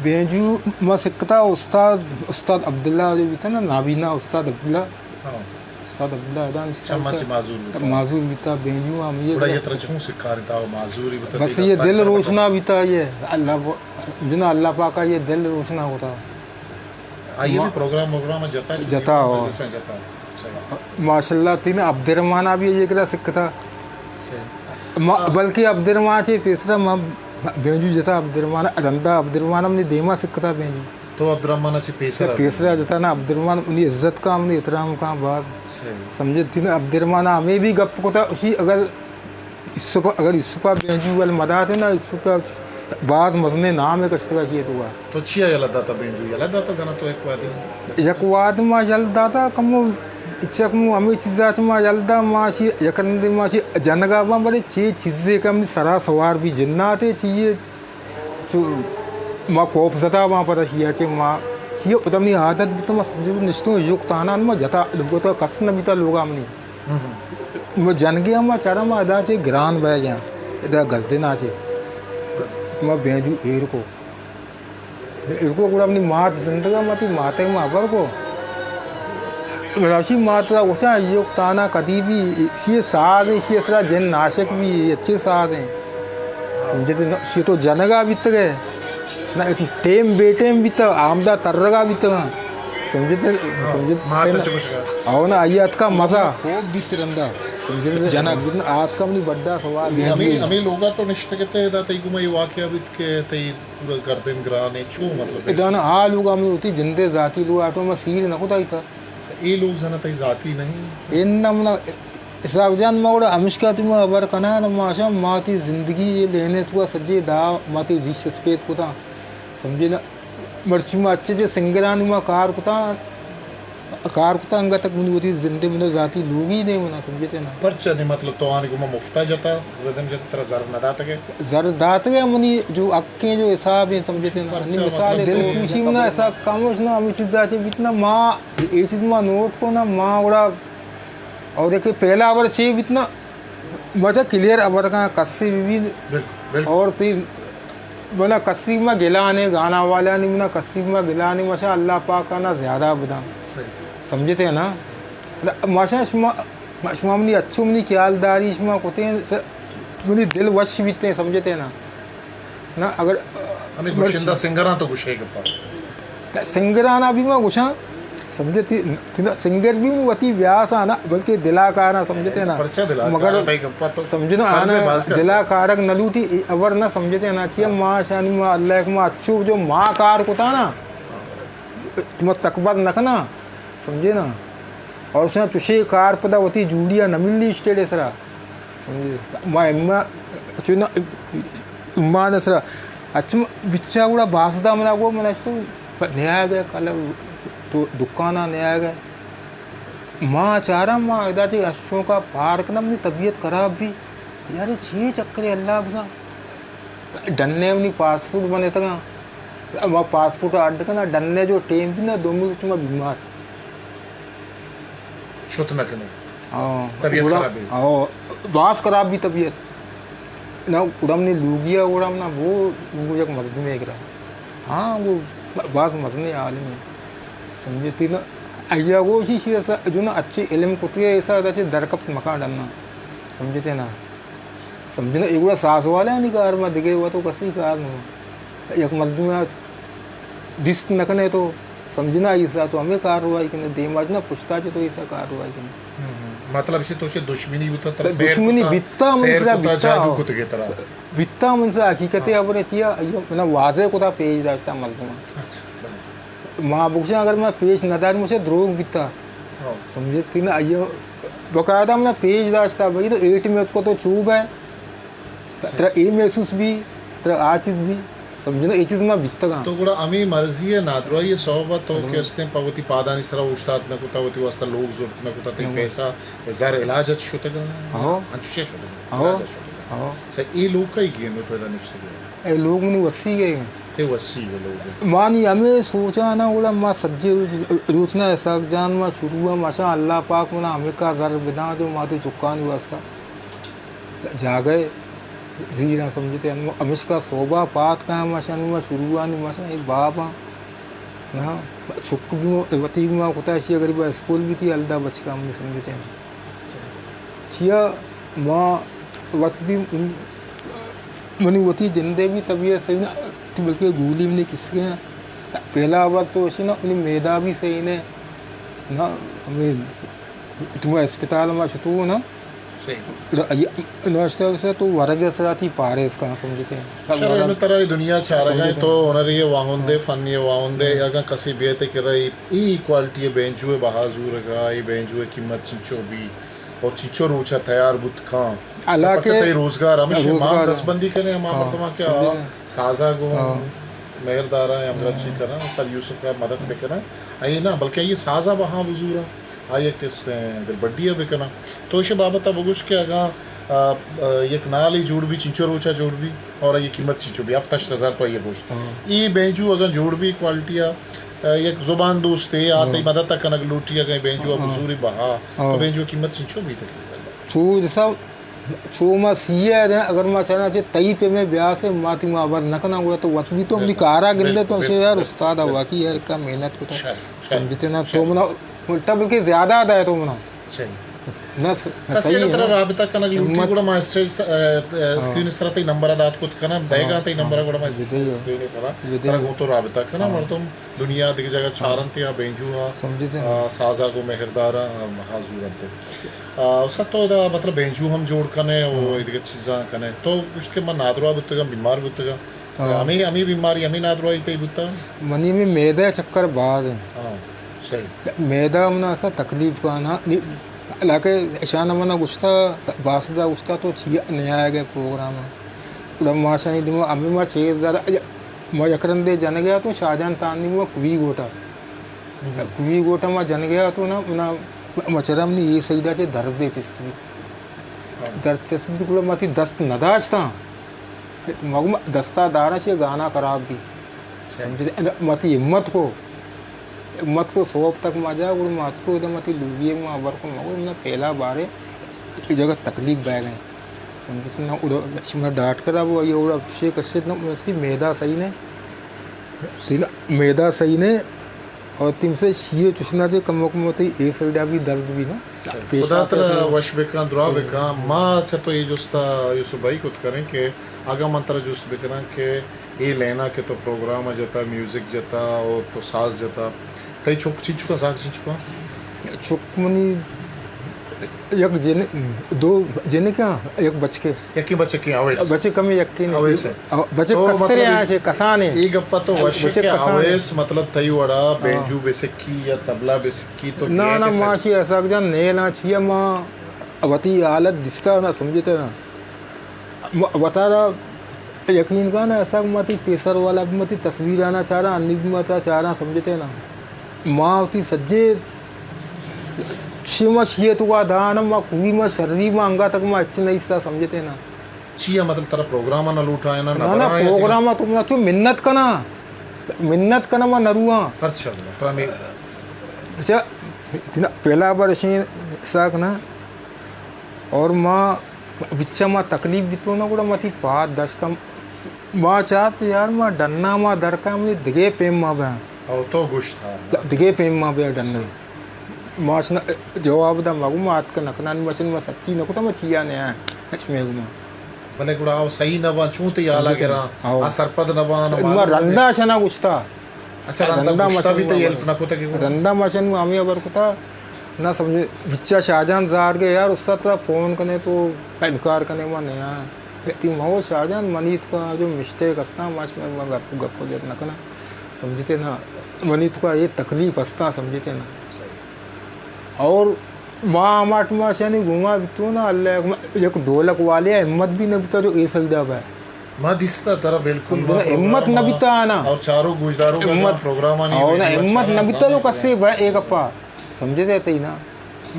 بینجو ما سکتا استاد، استاد عبداللہ جو بیتا نا، نابینا استاد عبداللہ۔ ہاں۔ استاد عبداللہ ادا نشتہ چماں بیتا۔ چہ معذور بیتا۔ معذور بیتا، بینجو ہم یہ گڑا یہ ترا چون سکارتا و معذوری بیتا، بس یہ دل روشنا بیتا، یہ اللہ پ-، جنا اللہ پاکا یہ دل روشنا ہوتا۔ آئیے ما-، بھی پروگرام وگرام جتا چکی جتا ہو۔ مجلساں جتا۔ صحیح۔ ماشاءاللہ تین عبدالرحمن بھی یہ گلا سکتا۔ صحیح۔ ما-، بلکہ عبدالرحمن چے پیسرا ما بینجو جتا عبدالرحمن، رندا عبدالرحمن ہم نے دیما سکتا بینجو۔ تو عبدالرحمن ءَ چہ پیسر ءَ؟ پیسر ءَ جتا نا، عبدالرحمن منی عزت کاں، منی احترام کاں باز۔ صحیح۔ سمجھے تئی نا، عبدالرحمن ءَ ہمے بھی گپ کتا، اشی اگر یوسف، اگر یوسف ءَ بینجو ول مدات نا، یوسف ءَ باز مزنیں نام ءَ کشتگا اشی تو۔ تو چیا یلہ داتا بینجو؟ یلہ داتا زنا تو یک وادی؟ یک واد ما یل داتا کمو، چک مو ہمے چیزا چ ما یل دا، ما اشی یک رندے ما اشی جنگا باں، بلے چے چیزے کہ منی سرا سوار بھی جناتے چیے۔ چو ما کوف زدہ باں پدا شیا چے ما، شیا پدا منی عادت بیتا، ما سجو نشتوں یک تانا ما جتا لوگو تو کس نہ بیتا لوگا منی۔ ہم۔ ما جنگے ما چارا ما ادا چے گران بہ گیا، ادا گردنا چے۔ ما بینجو ایر کو۔ ایر کو گڑا منی مات زندگا، ما تی ماتے ما خبر کو۔ راشی مات را گوشاں، ایوک تانا کدی بھی، شی ساز ہیں، شی اسرا جن ناشک بھی، اچھے ساز ہیں۔ سمجھتے نا، شی تو جنگا بیتگے۔ نا، ٹیم بے ٹیم بیتا، آمدہ ترگا بیتگا۔ سمجھتے، سمجھتے مات نا۔ چکش کا۔ او نا، آئی اتکا مزہ۔ خوب بیت رندا۔ سمجھتے، جنگ۔ سمجھتے نا، آتکا منی بڑا سوال ہے۔ ہمیں، ہمیں لوگا تو نشتگتے، دا تئی گما یہ واقعہ بیت کہ تئی پورا گردن گران ہے، چو مطلب ہے؟ ادانا آ لوگا من ہوتی جندے ذاتی لوگ آٹو ما سیر نہ کتا ایتا۔ اے لوگ زنا تئی ذاتی نہیں؟ انہ منا اسحاق جان، ما گڑا ہمشکا تی ما خبر کنا نا، ما شا ما تی زندگی یہ لینے تو سجے دا ما تی ریش اسپیت کتا، سمجھے نا؟ مرچی ما اچھے جے سنگرانی ما کار کتا، کار کتا انگا تک منی وتی زندے منا ذاتی لوگی نے منا، سمجھتے نا؟ پرچہ نے مطلب تو آنے گما مفتا جتا، ردم جتا، ترا زر نہ داتگے؟ زر داتگے، منی جو حق ہیں، جو حساب ہیں، سمجھتے نا؟ پرچہ منی مثال مطلب ہے، دل تو پوشی منا ایسا کاموش نا، ہمیں چیز جاچے بیتنا، ما یہ چیز ما نوٹ کو نا، ما گڑا اور دیکھے پہلا خبر چے بیتنا، مجھے کلیئر خبر کا کسی بھی، بل-، بالکل۔ اور تی منا کسی ما گلا نے، گانا والا نے منا کسی ما گلا نے، ماشاء اللہ پاک کا نا زیادہ بداں۔ صحیح۔ سمجھتے ہیں نا؟ ماشاء شما، شما منی اچھو منی خیال داری، شما کتے ہیں، س-، منی دل وش بیتے ہیں، سمجھتے ہیں نا؟ نا، اگر ہمیں گوشندہ سنگراں تو گوشے گپا۔ سنگرانا بھی ما گوشاں، سمجھے تی-، تینا سنگر بھی من وتی بیاس آنا، بلکہ دلا کارا سمجھتے نا۔ پرچہ دلا مگر کارا تئی گپا تو سمجھے نا، فرض آنا باز کر دلا سکتا۔ کارک نہ لوٹی، اے ابر نہ سمجھتے نا، چیا ما شانی ما اللہ ایک ما اچھو جو ما کار کتا نا، تم تکبر نہ کنا، سمجھے نا۔ اور اس نے تشے کار پدا وتی جوڑیا نہ ملی اسٹیڈے سرا۔ سمجھے؟ ما اما چون اما نسرا اچم بچا گڑا باسدا منا گو منا تو نیا گئے کل تو دکانا نیا گئے۔ ما چارا ما ادا چے اشوں کا پارک نا منی طبیعت خراب بھی۔ یار چی چکرے اللہ بزاں۔ ڈنے منی پاسپورٹ بنے تگا۔ ما پاسپورٹ اڈ کنا ڈنے جو ٹیم بھی نا دومی روچ ما بیمار۔ شت نہ کنے۔ ہاں، طبیعت گڑا، خراب ہے۔ ہاں، باز خراب بھی طبیعت۔ نہ، گڑا منی لوگیا، گڑا منا وہ، وہ یک مردمے کرا۔ ہاں، وہ باز مزنے عالم ہے۔ سمجھے تی نا، ایا گوشی شی ایسا، جو نا اچھے علم کتگے، ایسا اچھے درکپت مکان ڈننا۔ سمجھتے نا؟ سمجھنا، اے گڑا ساز والے آنی کار ما دگے ہوا تو کسی کار نہ۔ یک مردم دیست نہ کنے تو سمجھنا، ایسا تو ہمیں کارروائی کنے، دیما جنا پشتا چے تو ایسا کارروائی کنے۔ ہم، ہم۔ مطلب، اسے تو اسے دشمنی بوتا، ترا سیر دشمنی کتا، بیتا، من سیر سرا کتا، بیتا۔ جادو کتگے ترا۔ بیتا من سے حقیقت ہے، ہاں۔ اب نے چیا، ایو منا واضح کتا پیش داشتا مردم۔ اچھا، بلے۔ ما بگشاں اگر ما پیش نہ دار، مجھے دروگ بیتا۔ ہاں۔ سمجھے تی نا، ایو باقاعدہ منا پیش داشتا، بھئی تو ایٹ میں اتکو تو چوب ہے۔ ترا اے محسوس بھی، ترا آ چیز بھی، سمجھنا، اے چیز ما بیتگاں۔ تو گڑا ہمیں مرضی ہے، نادراہی ہے، سوب تو ہاں۔ کہ استیں پہ وتی پادانی سرا اوشتات نہ کتا، وتی واسطہ لوگ زرت نہ کتا، تئی ہاں۔ پیسہ زر علاج اچ شتگا؟ ہاں۔ انچوشے شتگا؟ ہاں۔ علاج اچ شتگا۔ ہاں۔ سر، اے لوگ کئی گیم ہے پیدا نشتگے؟ اے لوگ منی وسی گئے۔ تے وسی گئے لوگ۔ مانی ہمیں سوچا نا، گڑا ما سجے روچ، روچ نا اسحاق جان ما شروع ہے، ماشاء اللہ پاک منا ہمیں کا زر بداں جو ما تو چکانی واسطہ جاگہ زیراں سمجھتے ہیں۔ ہمشکا صوبہ پات کا ہم اشانی ما شروع آنی ماشاء اے بابا نا چک بھی وتی ما کتا شی اگر با اسکول بھی تی الدا بچکا ہم سمجھتے ہیں۔ چیا ما وت بھی منی وتی جندے بھی طبیعت صحیح نہ تھی، بلکہ گولی منی کس کے پہلا بار تو اسی نا منی میدا بھی صحیح نے نا، ہمیں تم اسپتال ما شتو نا، صحیح۔ نوشتہ سے تو ورگ سرا تئی پاریس کن، سمجھتے ہیں؟ شر، اینو ترا اے دنیا چارگا ہے، تو ہنری واہندے، فنی واہندے، اگاں کسی بیتے کہ رہی ای کوالٹی بینجو بہا زورگا، ای بینجو قیمت چنچو بی اور چنچو روچا تیار بوت کان۔ حالانکہ پرچہ تئی روزگار ہمیشہ مان دستبندی کنے ہما مردماں کہ آ سازا گوں مہر دارا یا ہمگرنچی کرا، سر یوسف کا مدد بکنا۔ اے نہ، بلکہ یہ سازا بہا بزورا۔ آئی ء کستیں دلبڈی ء بکناں۔ تو ایشی بابت ء بگوش کہ اگاں، آ، آ، یک نالے جوڑ بی، چنچو روچ ء جوڑ بی اور آئی ء قیمت چنچو بی، ہفت ہشت ہزار تو آئی ء گوشت۔ ای بینجو اگاں جوڑ بی کوالٹی ء، آ، یک زبان دوستے آ تئی مدد ء کنگ لوٹی، اگاں بینجو ء بزوری بہا، تو بینجو ء قیمت چنچو بی تقریباً؟ چو جسا چو ما سی ء دیں، اگر ما چاراں چہ تئی پیمیں بیاسے، ما تی ما ہبر نہ کناں، گڑا تو وت بی تو منی کارا گندے تو، اچھا یار، استاد ء واقعی یار کا محنت کتا، سمجھتے نا؟ تو منا الٹا بلکہ زیادہ دائے تو منا۔ نہ، کسی اگر ترا رابطہ کنگ لوٹی، گڑا ما اسٹیج س-، ا، ا، اسکرین سرا تئی نمبر دات کت کناں، دئیگا تئی نمبر، گڑا ما اسکرین سرا ترا گوں تو رابطہ کناں، مردم دنیا دگہ جگہ چارنت یا بینجو آ، سازا گوں مہردار آ، حاضور انت۔ آ، استاد تو ادا مطلب بینجو ہم جوڑ کنے او ادگہ چیزاں کنے۔ تو گوشت کہ من نادراہ بوتگاں، بیمار بوتگاں۔ ہمے، ہمے بیماری، ہمے نادراہی تئی بوتا؟ منی ہمے معدہ چکر باز ہیں۔ ہاں، صحیح۔ معدہ منا اسا تکلیف کا نا، نی-، حالانکہ اشان منا گوشتا، باسدا گوشتا تو چیا نیائے گئے پروگرام۔ گڑا ما شانی دیما ہمے ما چیر دار، ما یک رندے جنگے آ تو شاہجان تان دیما کوی گوٹا۔ کوی گوٹا ما جنگے آ تو نا، منا مچرا منی اے سائیڈا چے درد چست بی۔ درد چست بی تو گڑا ما تی دست نداشتاں۔ ما گو دستا دارا چے گانا خراب بی۔ سمجھتے؟ ما تی ہمت کو۔ ہمت کو سوب تک ما جا، گڑا ما اتکو ادا ما تی لوگی ما ہبر کو، ما گو منا پہلا بارے اے جگہ تکلیف بہ گئے۔ سمجھتے نا، اڑا شما ڈاکٹر ء بو، آئی ء اڑا چے کشت نا، استی معدہ صحیح نے، تینا معدہ صحیح نے، اور تیم سے شیے چشنا چے کم کم ہوتی، اے سائیڈ ء بھی درد بھی نا۔ خدا ترا وش بکاں، دعا بکاں۔ ما چہ تو اے جستا یوسف بھائی کت کریں کہ اگاں من ترا جست بکناں کہ اے لینا کہ تو پروگرام جتا، میوزک جتا اور تو ساز جتا، تئی چک چنچکا، ساگ چنچکا؟ چک منی یک جن، دو جنکاں، یک بچکے۔ یکی بچکے اویس۔ بچک ہمیں یکی نہیں۔ اویس ہے۔ او، بچک تو کسترے مطلب آ، چے کسانے۔ اے گپا تو وش بچک کہ کسانے۔ اویس مطلب تئی وڑا بینجو بے سکی یا طبلہ بے سکی تو نا، نا، ما چی اساک جان نینا چیا ما وتی حالت دستا نا سمجھتے نا۔ م-، وتارا یقین کن، ایسا کہ ما تی پیسر والا بھی ما تی تصویرانا چاراں، انی بھی ما تا چاراں، سمجھتے نا۔ ما وتی سجے شیما شیئے تو کا دان، ما کوئی ما شری ما انگا تک ما اچ نہیں سا، سمجھتے نا۔ چیا مطلب ترا پروگرام نہ لوٹائے نا، نہ، نہ، پروگرام تو نہ چو منت کنا، منت کنا ما نرواں۔ پرچا؟ پرا میں اچھا، تینا پہلا بار شین ساک نا، اور ما بچا ما تکلیف بیتو نا، گڑا ما تی پاد داشتم۔ ما چاہت یار ما ڈنا ما درکا منی دگے پیم ما بیاں۔ او تو گوشت، ہاں۔ دگے پیم ما بیاں ڈنا۔ ما اشنا جواب دا، ما گو ما اتک نکنانی، ما اشن ما سچی نکتا، ما چیا نیا اش میں گو ما۔ بلے گڑا آ صحیح نہ باں، چون تئی حالا گراں، آ سرپد نہ باں، ما رندا اشنا گوشتا۔ اچھا، رندا رندا گوشتا مشن بھی تئی ہیلپ نہ کتا کہ گڑا؟ رندا مشن ہمیں خبر کتا، نہ سمجھے۔ بچا شاہجان زار گئے، یار، استاد ترا فون کنے تو انکار کنے، ما نیا۔ تی مہو شاہجان منی تو کا جو مسٹیک ہستا، ماش میں، میں گپ، گپ جت نہ کنا۔ سمجھتے نا، منی تو کا یہ تکلیف ہستا، سمجھتے نا۔ اور ما ہما ٹائم اشانی گوما بیتو نا، اللہ، یک ڈولک والے ہمت بھی نہ بیتا جو اے سائیڈا بہ۔ ما دیستا ترا بالکل، ما ہمت نہ بیتا نا۔ اور چارو گوشدارو کا ہمت، پروگرامانی اور نا ہمت نہ بیتا جو کسے بہ اے گپا۔ سمجھتے تئی نا؟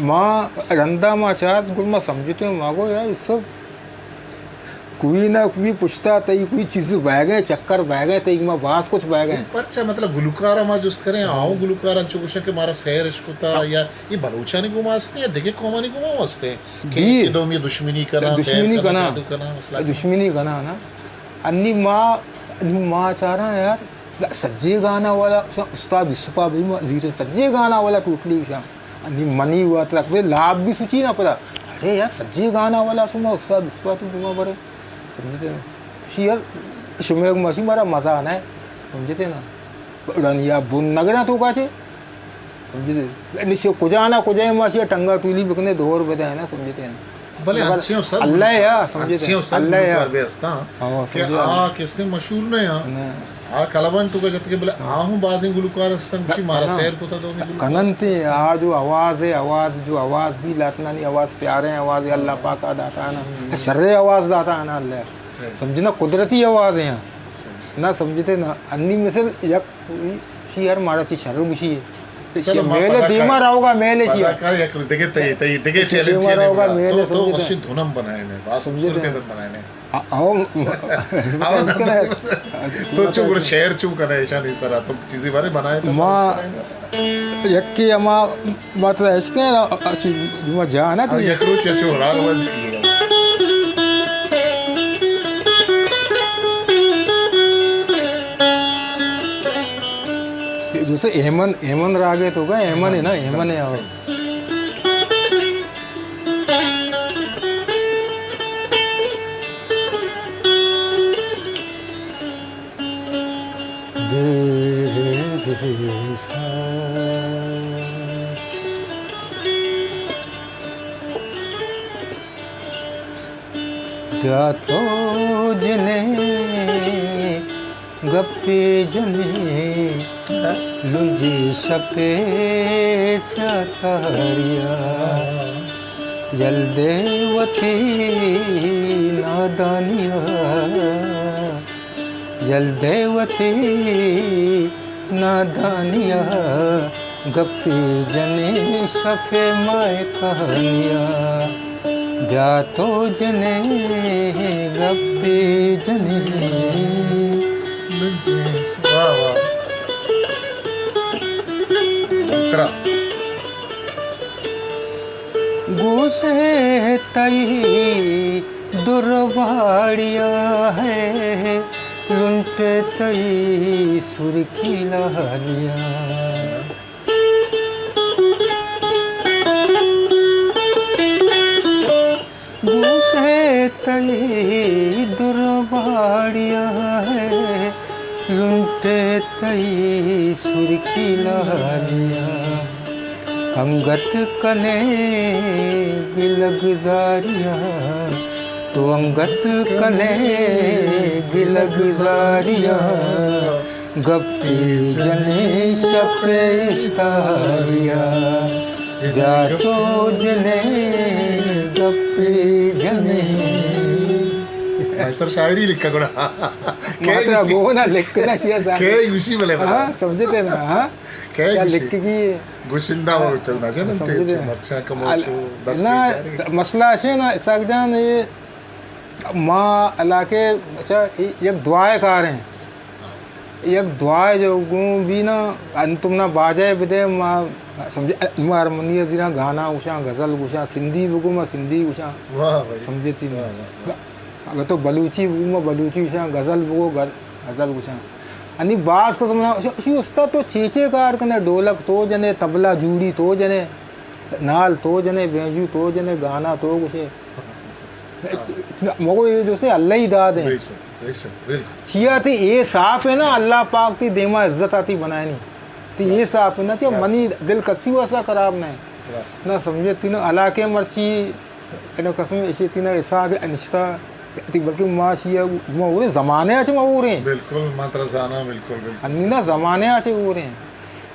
ما رندا ما چات گل ما سمجھتے، ما گو یار سب کوئی نہ کوئی پشتا تئی کوئی چیز بہ گئے، چکر بہ گئے، تئی ما باز کچھ بہ گئے۔ پرچا مطلب گلوکارا ما جست کریں، آؤ گلوکار انچو گوشن کہ مارا سیر اش کتا، یا یہ بلوچانی گوما ہستے یا دگہ قومانی گوما ہستے کہ ایک دومی دشمنی کنا، سیر دشمنی کنا، کنا، جادو کنا، مسئلہ کنا۔ دشمنی کنا نا۔ انی ما، انی ما چاراں یار، سجے گانا والا استاد یوسفا بھی ما زیرے، سجے گانا والا ٹوٹلی شاں۔ انی منی وات رکھ دے، لاب بھی سوچی نہ پدا۔ ارے یار، سجے گانا والا شما استاد اسپا تو دعا برے۔ سمجھتے ہیں؟ شی یار، شما ماشی مارا مزہ نہ ہے۔ سمجھتے ہیں نا؟ اڑان یا بن نگرا تو کاچے۔ سمجھتے ہیں؟ نشو کجا نہ کجا ہے، ماشی ٹنگا ٹولی بکنے دور بدے ہے نا، سمجھتے ہیں نا؟ بلے انچیں استاد، اللہ یا، سمجھے؟ انچیں استاد اللہ یا۔ گلوکار بے استاں ہاں، کہ سمجھے۔ آ کستے مشہور نہ ہاں۔ نہ۔ آ کلبان تو کا جت کے بلے آ ہوں بازیں گلوکار استن، گوشی مارا نہ۔ سیر کو تا دو میں گلوکار۔ کنن تے آ جو آواز ہے، آواز جو آواز بھی لاتنانی آواز پیارے ہیں، آواز اللہ پاک آ داتا ہے نا۔ شر آواز داتا ہے نا اللہ۔ صحیح۔ سمجھے نا، قدرتی آواز ہیں۔ صحیح۔ نہ سمجھتے نا، انی مثل یک شی ہر مارا چی شر گوشی ہے۔ چلو، ما میلے پدا دیما کا، رہوگا، میلے شی پدا کا یک روز دگہ تئی، تئی دگہ چیلنج دیما رہوگا، میلے تو، تو سمجھتے۔ مشین دھنم بنائے نے، بات سمجھتے۔ بنائے نے۔ آ-، آؤ۔ آؤ۔ تو چو گڑا شعر چو کنے ایشانی سرا، تو چیزی بارے بنائے تو ما یکی ہما بات عشق ہے، اچھی ما جانا تھی۔ یک روز یا چو ہر روز کی۔ جیسے ایمن، ایمن راگ ہے تو کا، ایمن ہے نا، ایمن ہے۔ بیا تو جنے گپے جنے، لنجی شپے سیاہ تہاریا، یل دے وتی نادانیا، یل دے وتی نادانیا، گپے جنے شفے مائے کہانیا۔ بیا تو جنے گپے جنے۔ واہ، واہ۔ ترا۔ گوشے تئی درباڑیا ہے، لنٹے تئی سرکی لالیا۔ گوشے تئی درباڑیا ہے، لنٹے تئی سرکی لالیا۔ انگت کنے گلگ زاریا، تو انگت کنے گلگ زاریا۔ گپے جنے شپ استاریا، بیا تو جنے گپے جنے۔ ماسٹر شاعری لکھا گڑا۔ کئے ماترا گوشی؟ گونا لکھنا چیا سا۔ کئے گوشی بلے بتا۔ ہاں، سمجھتے نا، ہاں؟ کئے کیا گوشی؟ لکھ گی؟ گوشندہ ہو تو نہ جنن تے سمجھتے چو نا۔ مرچا کمو ال-، چو دس نا، بیچارے۔ مسئلہ اشے نا، اسحاق جان، یہ ما علاقے، اچھا، یک دعائے کار ہیں۔ یک دعائے جو گوں بھی نا، انتم نا باجائے بدے، ما سمجھے، ما ہارمونی زیراں گانا گوشاں، غزل گوشاں، سندھی بگو ما سندھی گوشاں۔ واہ بھائی۔ سمجھتی نا۔ واہ، واہ، واہ۔ اگر تو بلوچی بگو ما بلوچی گوشاں، غزل بگو غز-، غزل گوشاں۔ انی باز قسم نا، اشی استاد تو چیچے کار کنے، ڈولک تو جنے، طبلہ جوڑی تو جنے، نال تو جنے، بینجو تو جنے، گانا تو گوشے۔ مگو یہ جو سے اللہ ہی داد ہے۔ بے شک، بے شک، بالکل۔ چیا تی اے صاف ہے نا، اللہ پاک تی دیما عزت آتی بنائنی۔ تی اے صاف ہے نا، چیا منی دل کسی واسطہ خراب نہ ہے۔ راست۔ نہ سمجھے تی نا علاقے مرچی، اینا قسم ایشی تی نا حساب انشتا، تی بلکہ ما شیا، ما اورے زمانے اچ ما اورے۔ بالکل، ما ترا زانا، بالکل، بالکل۔ انی نا زمانے اچ اورے۔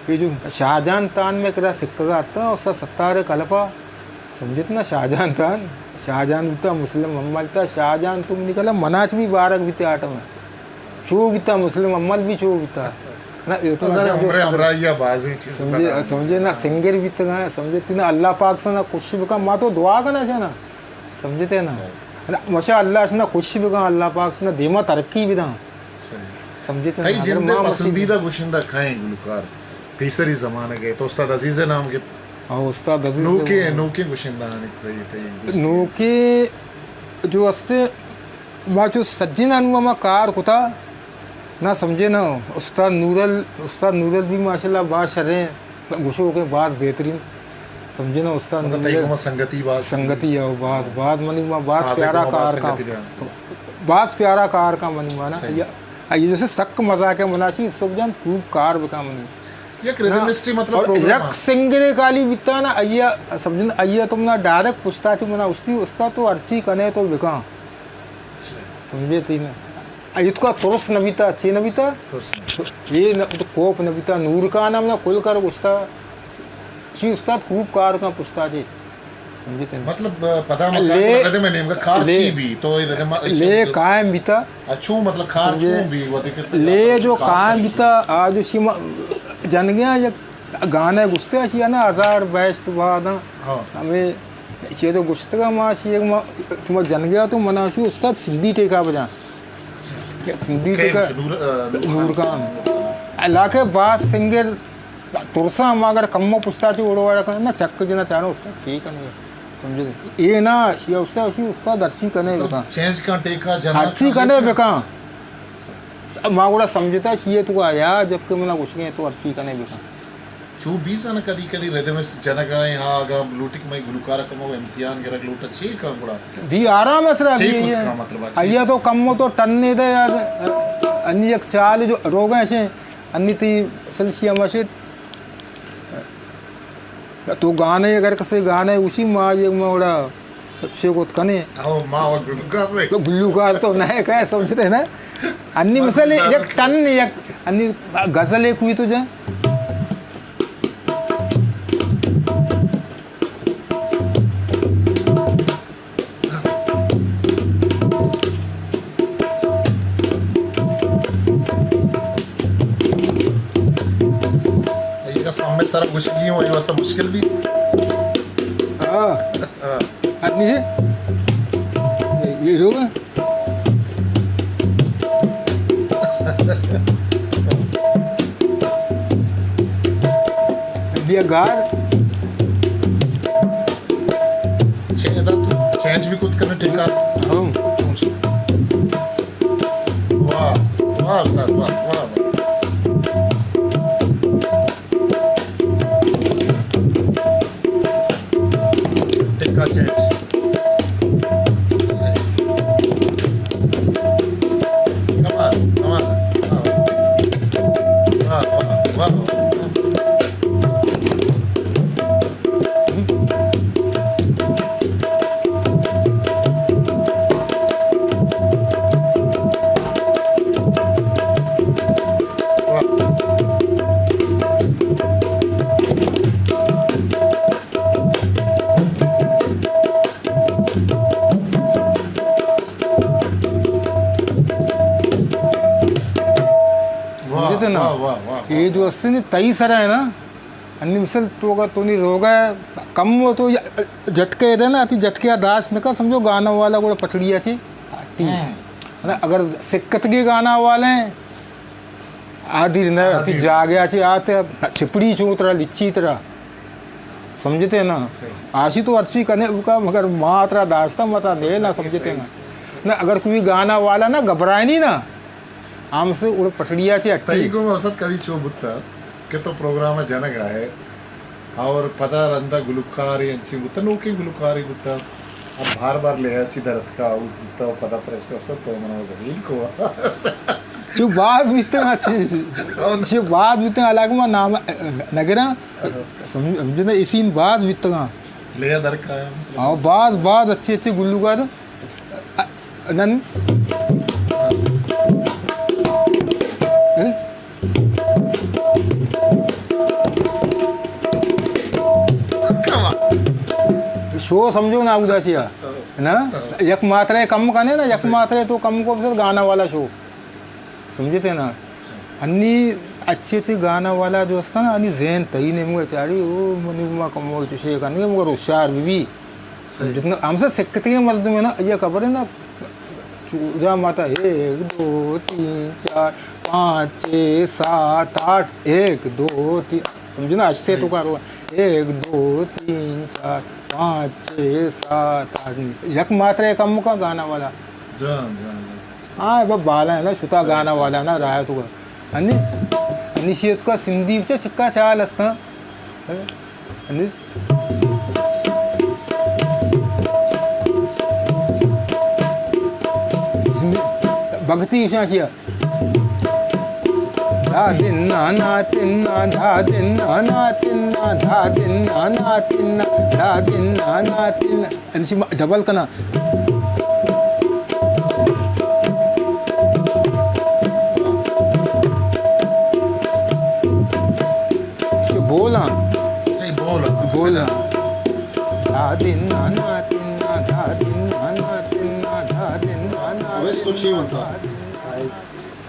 یہ جو شاہجان تان میں کرا سکگا تا، اس ستارے کلپا۔ سمجھت نا شاہجان تان، شاہجان بیتا مسلم حمل تا، شاہجان تو منی کلا مناچ بھی بارک بیتے آٹم ہے۔ چو بیتا مسلم حمل بھی چو بیتا۔ نا، یہ تو نظر نظر عمر جو ہمراہی یا بازی چیز سمجھے، بنا۔ سمجھے نا سنگر بیتا گا، سمجھے تی نا اللہ پاک سے نا کچھ بکا، ما تو دعا کنا چاہنا۔ سمجھتے نا؟ نا، ماشاء اللہ سے نا کچھ بکا، اللہ پاک سے نا دیما ترقی بھی دا۔ صحیح۔ سمجھتے تئی نا؟ اگر جند ما مسیح پسندیدہ گشندہ کئے گلوکار؟ پیسری زمانگ ء تو استاد عزیز ء نام گپت۔ ہاں، استاد عزیز نوکیں، نوکیں گشندہ آنی تئی، تئی دوست۔ نوکیں جو استے، ما چو سجین انو ما کار کتا، نہ سمجھے نا، استاد نورل، استاد نورل بھی ماشاءاللہ با شریں گشوکیں، باز بہترین۔ سمجھے نا استاد مطلب تئی نورل گوما سنگتی باز۔ سنگتی ہے باز، باز منی ما باز سازے پیارا گوما باز کار کا۔ سنگتی بیان۔ باز پیارا کار کا منی مانا۔ صحیح۔ یا، آئی جیسے سک مزاق ہے مناشی، سب جان خوب کار بکا منی۔ یک ردمسٹی مطلب اور پروگرام یک ہے۔ سنگر کالی بیتا نا، آیا سمجھن، آیا تم نا ڈائریکٹ پوچھتا چی منا استی، استا تو ہرچی کنے تو بکاں۔ اچھا۔ سمجھے تی نا؟ ایت کا ترس نہ بیتا، چی نہ بیتا؟ ترس نہ۔ یہ نہ، تو کوپ نہ بیتا، نور کا نام نا کل کر استا۔ چی استاد خوب کار کا پوچھتا چی۔ سمجھتے ہیں؟ مطلب، پدا مکان لے، ردم نیمگا کار لے، چی بھی، تو یہ ردم لے قائم بیتا۔ اچھو، مطلب، کار سمجھے؟ چون بھی، وہ دیکھتے لے جو کار قائم بیتا، آج اسی ما-، جن گیا یک گانا گستے، اسی نا ہزار بیست بعد، ہاں۔ ہاں۔ ہمیں اسی تو گشتگا ما، اسی ایک ما، تم جن گیا تو منا اسی استاد سندھی ٹیکا بجا۔ سندھی کئے ٹیکا نور، آ، نور نور خان۔ خان۔ علاقے باز سنگر ترسا ما اگر کمو پشتا چی اوڑو والا کن، نہ چک جنا چارو، ٹھیک ہے، نہیں سمجھے۔ اے نا، شی استاد، شی استاد ہرچی کنے مطلب بکا۔ چینج کا ٹیکا جنا ہرچی کنے بکا۔ ما گوڑا سمجھتا، شی تو آیا، جبکہ منا گوش گئے تو ہرچی کنے بکا۔ چو بیزن کدی کدی ردم جنگائیں، ہا، اگا لوٹک مئی گلوکار کمو امتحان گرگ لوٹا چے کا گوڑا؟ بھی آرام اسرا چے بھی کت ہے۔ کا مطلب ہے؟ آیا تو کمو تو ٹن نے دے یار۔ انی یک چال جو روگا شے۔ انی تی سلسی ہم اشت۔ تو گانے اگر کسے گانے اسی ما یہ موڑا اچھے کو کنے۔ او ما وہ گلوکار رہے۔ تو گلوکار تو نہیں کہہ سمجھتے نا۔ انی مثلا یک ٹن یک انی غزل ایک ہوئی تو جا۔ ایگا سامنے سر گوشگی ہوں، یہ واسطہ مشکل بھی۔ ہاں۔ ہاں۔ آدمی ہے؟ یہ، یہ لوگ ہیں؟ دیا گار۔ چینج دا تو، چینج بھی کت کرنے ٹھیک ہے۔ ہاں۔ چونچ۔ واہ، واہ استاد، واہ، واہ، واہ۔ ٹکا چینج۔ صحیح۔ کمال، کمال۔ واہ، واہ، واہ، واہ۔ واہ، سمجھتے نا؟ واہ، واہ، واہ، واہ۔ یہ جو ہستے نا، تئی سرا ہے نا، انی مثل تو اگر تو نی روگا کم ہو تو یا جھٹکے دے نا، تی جھٹکے داشت نکا سمجھو گانا والا گوڑا پٹڑیا چے آتی۔ ہم۔ نا، اگر سکت کے گانا والے ہیں، آدیر نہ، آدیر۔ تی جاگیا چے آتے، چھپڑی چو ترا، لچی ترا۔ سمجھتے نا؟ صحیح۔ آشی تو ہرچی کنے بکا، مگر ما ترا داشتا متا نے صحیح، نا، سمجھتے صحیح، نا؟ صحیح۔ نا، اگر کوئی گانا والا نا گھبرائے نہیں نا، ہم سے اڑ پٹڑیا چے اٹھی۔ تئی گو مقصد کدی چو بوتا کہ تو پروگرام جنگ آئے اور پدا رندا گلوکار انچی بوتا، نوکے گلوکارے بوتا، اب بار بار لے اچھی درد کا آؤٹ بوتا، پدا ترشت اصل تو منا زمین کو۔ چو باز بیتگاں، چو، چو باز بیتگاں، حالانکہ ما نام نگراں، سمجھ، سمجھنا، اسی باز بیتگاں۔ لے در کا ہے۔ ہاں، باز، باز اچھے، اچھے گلوکار۔ نن۔ شو سمجھو نا، اودا چیا۔ نا؟ یک ماترے کم کنے نا، یک ماترے تو کم کو، پھر گانا والا شو۔ سمجھتے نا؟ انی اچھے اچھے گانا والا جو ہستا نا، انی ذہن تئی نیمگا چاری، او منی ما کمو چشے کنگے، مگر ہوشیار بی بی۔ صحیح۔ سمجھتے نا؟ ہم سے سکھتے ہیں مردم ہے نا، یہ خبر ہے نا، چوجا ماتا ایک، دو، تین، چار، پانچ، چھ، سات، آٹھ، ایک، دو، تین، سمجھنا، ہشتے تو صحیح۔ کارو، ایک، دو، تین، چار، پانچ، چھ، سات، آٹھ، یک ماترے کم کا گانا والا۔ جان، جان، جان۔ ہاں، اب بالا ہے نا، شتا گانا والا نا، رایا تو۔ ہنی، ہنی شیت کا سندھی بچا چکا چال ہستا۔ ہنی۔ سندھی، بھگتی شاہ شیا۔ دھا دھنا نا تھنا، دھا دھنا نا تھنا، دھا دھنا نا تھنا، دھا دھنا نا تھنا۔ انچی ڈبل کنا۔ اسے بولاں۔ صحیح، بولاں۔ بولاں۔ دھا دھنا نا تھنا، دھا دھنا نا تھنا، دھا دھنا نا اویس تو چی تھنا، ونتا؟ دھا دھنا۔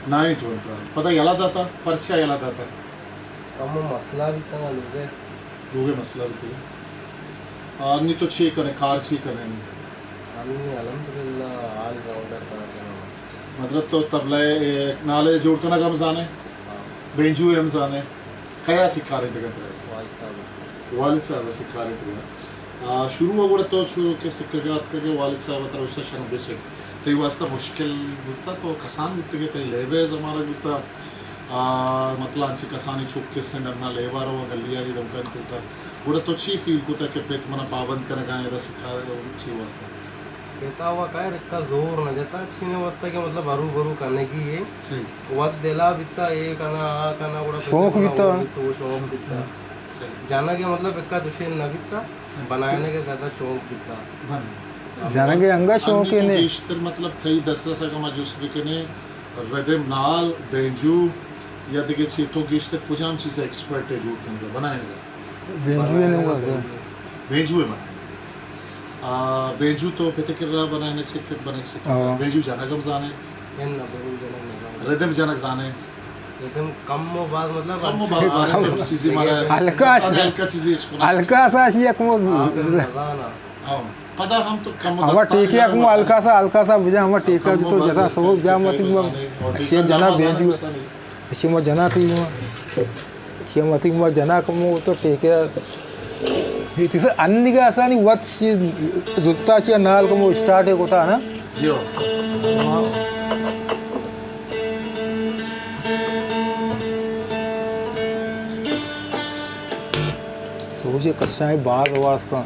نائیں تو ونتا۔ پدا یلہ داتا، پرچا یلہ داتا؟ کمو مسئلہ بیتگا لوگے۔ لوگے مسئلہ بیتگا۔ آ، نی تو چی کنے، کار چی کنے نی؟ انی الحمدللہ آل راؤنڈر کار کناں۔ مطلب تو طبلہ ءِ، اے، نالے جوڑ کنگ ہم زانے؟ ہاں۔ بینجو ہم زانے؟ کیا سکھارینتگ ترا؟ والد صاحب۔ والد صاحب سکھارینتگ۔ آ، شروع ءَ گڑا تو چو کہ سکھگ ءَ اتکگ ئے، والد صاحب ءَ ترا گوشتگ شر بسک۔ تئی واستہ مشکل بوتگ، تو کسان بوتگ ئے، تئی لیب ءِ زمانگ بوتگ؟ آ، مطلب انچیں کسانیں چک کہ سن ڈنا لیب ءَ رواں گلیانی دمکانی توکا۔ گڑا تو چی فیل کتگ کہ پت منا پابند کنگ ءَ اِنت ادا سکھا چی واستہ؟ پت ءَ وا خیر اکا زور نہ جتا، چینے واستہ کہ مطلب ہرو برو کنگی اے۔ صحیح۔ وت دل ءَ بیتا، اے کنا، آ کنا، گڑا پت شوق ءَ بیتا۔ تو شوق بیتا۔ صحیح۔ جنگ ءَ مطلب اکا دوشین نہ بیتا، صحیح۔ بنائینگ ءَ زیادہ شوق بیتا۔ بن۔ جنگ ءَ انگا شوق انی تو نے۔ گیشتر مطلب تئی دسترس اگاں ما جست بکنیں، ردم نال، بینجو یا دگہ چی، تو گیشتر کجام چیز ءَ ایکسپرٹ ئے جوڑ کنگ ءَ، بنائینگ ءَ؟ بینجو ءَ نہ بنائینگ ءَ۔ بینجو ءَ بنائینگ ءَ۔ آ، بینجو تو پت ءِ کرا بنائینگ سکت، بنائینگ سکت۔ ہاں۔ بینجو جنگ ہم زانے؟ نہ، بینجو جنگ نہ زانے۔ ردم جنگ زانے؟ ردم کم و باز مطلب کم و باز زانے، تو چیزی مارا ہلکا سا، ہلکا چیزی اش کنا۔ ہلکا سا اش یک مو ہاں، نہ زانا۔ ہاں۔ پدا ہم تو کم و ہما دستانی ٹیکے ءَ کمو ہلکا سا، ہلکا سا بجا ہما ٹیکا کم و جو تو باز جتا سو بیا متی ٹیکا ما زانے، اور ٹیکا اشی جنا زانے بینجو۔ اشی ما جنا تی ما۔ اشی ما تی ما جنا کمو تو ٹیکے۔ یہ تیسا انگا سانی وت شی زلتا شی نال کمو اسٹارٹ ہے کوتا نا۔ جی ہو۔ سوچے کشاں باز آواز کا۔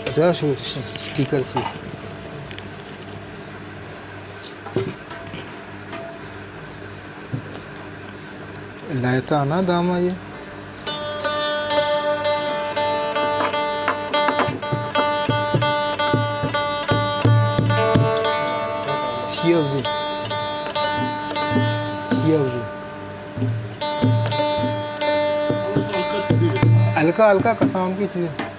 ادا شو اسٹیکر سے۔ لائتا نا داما یہ۔ شیعہ بزی۔ شیعہ بزی۔ ہلکا ہلکا کسان کی چیز۔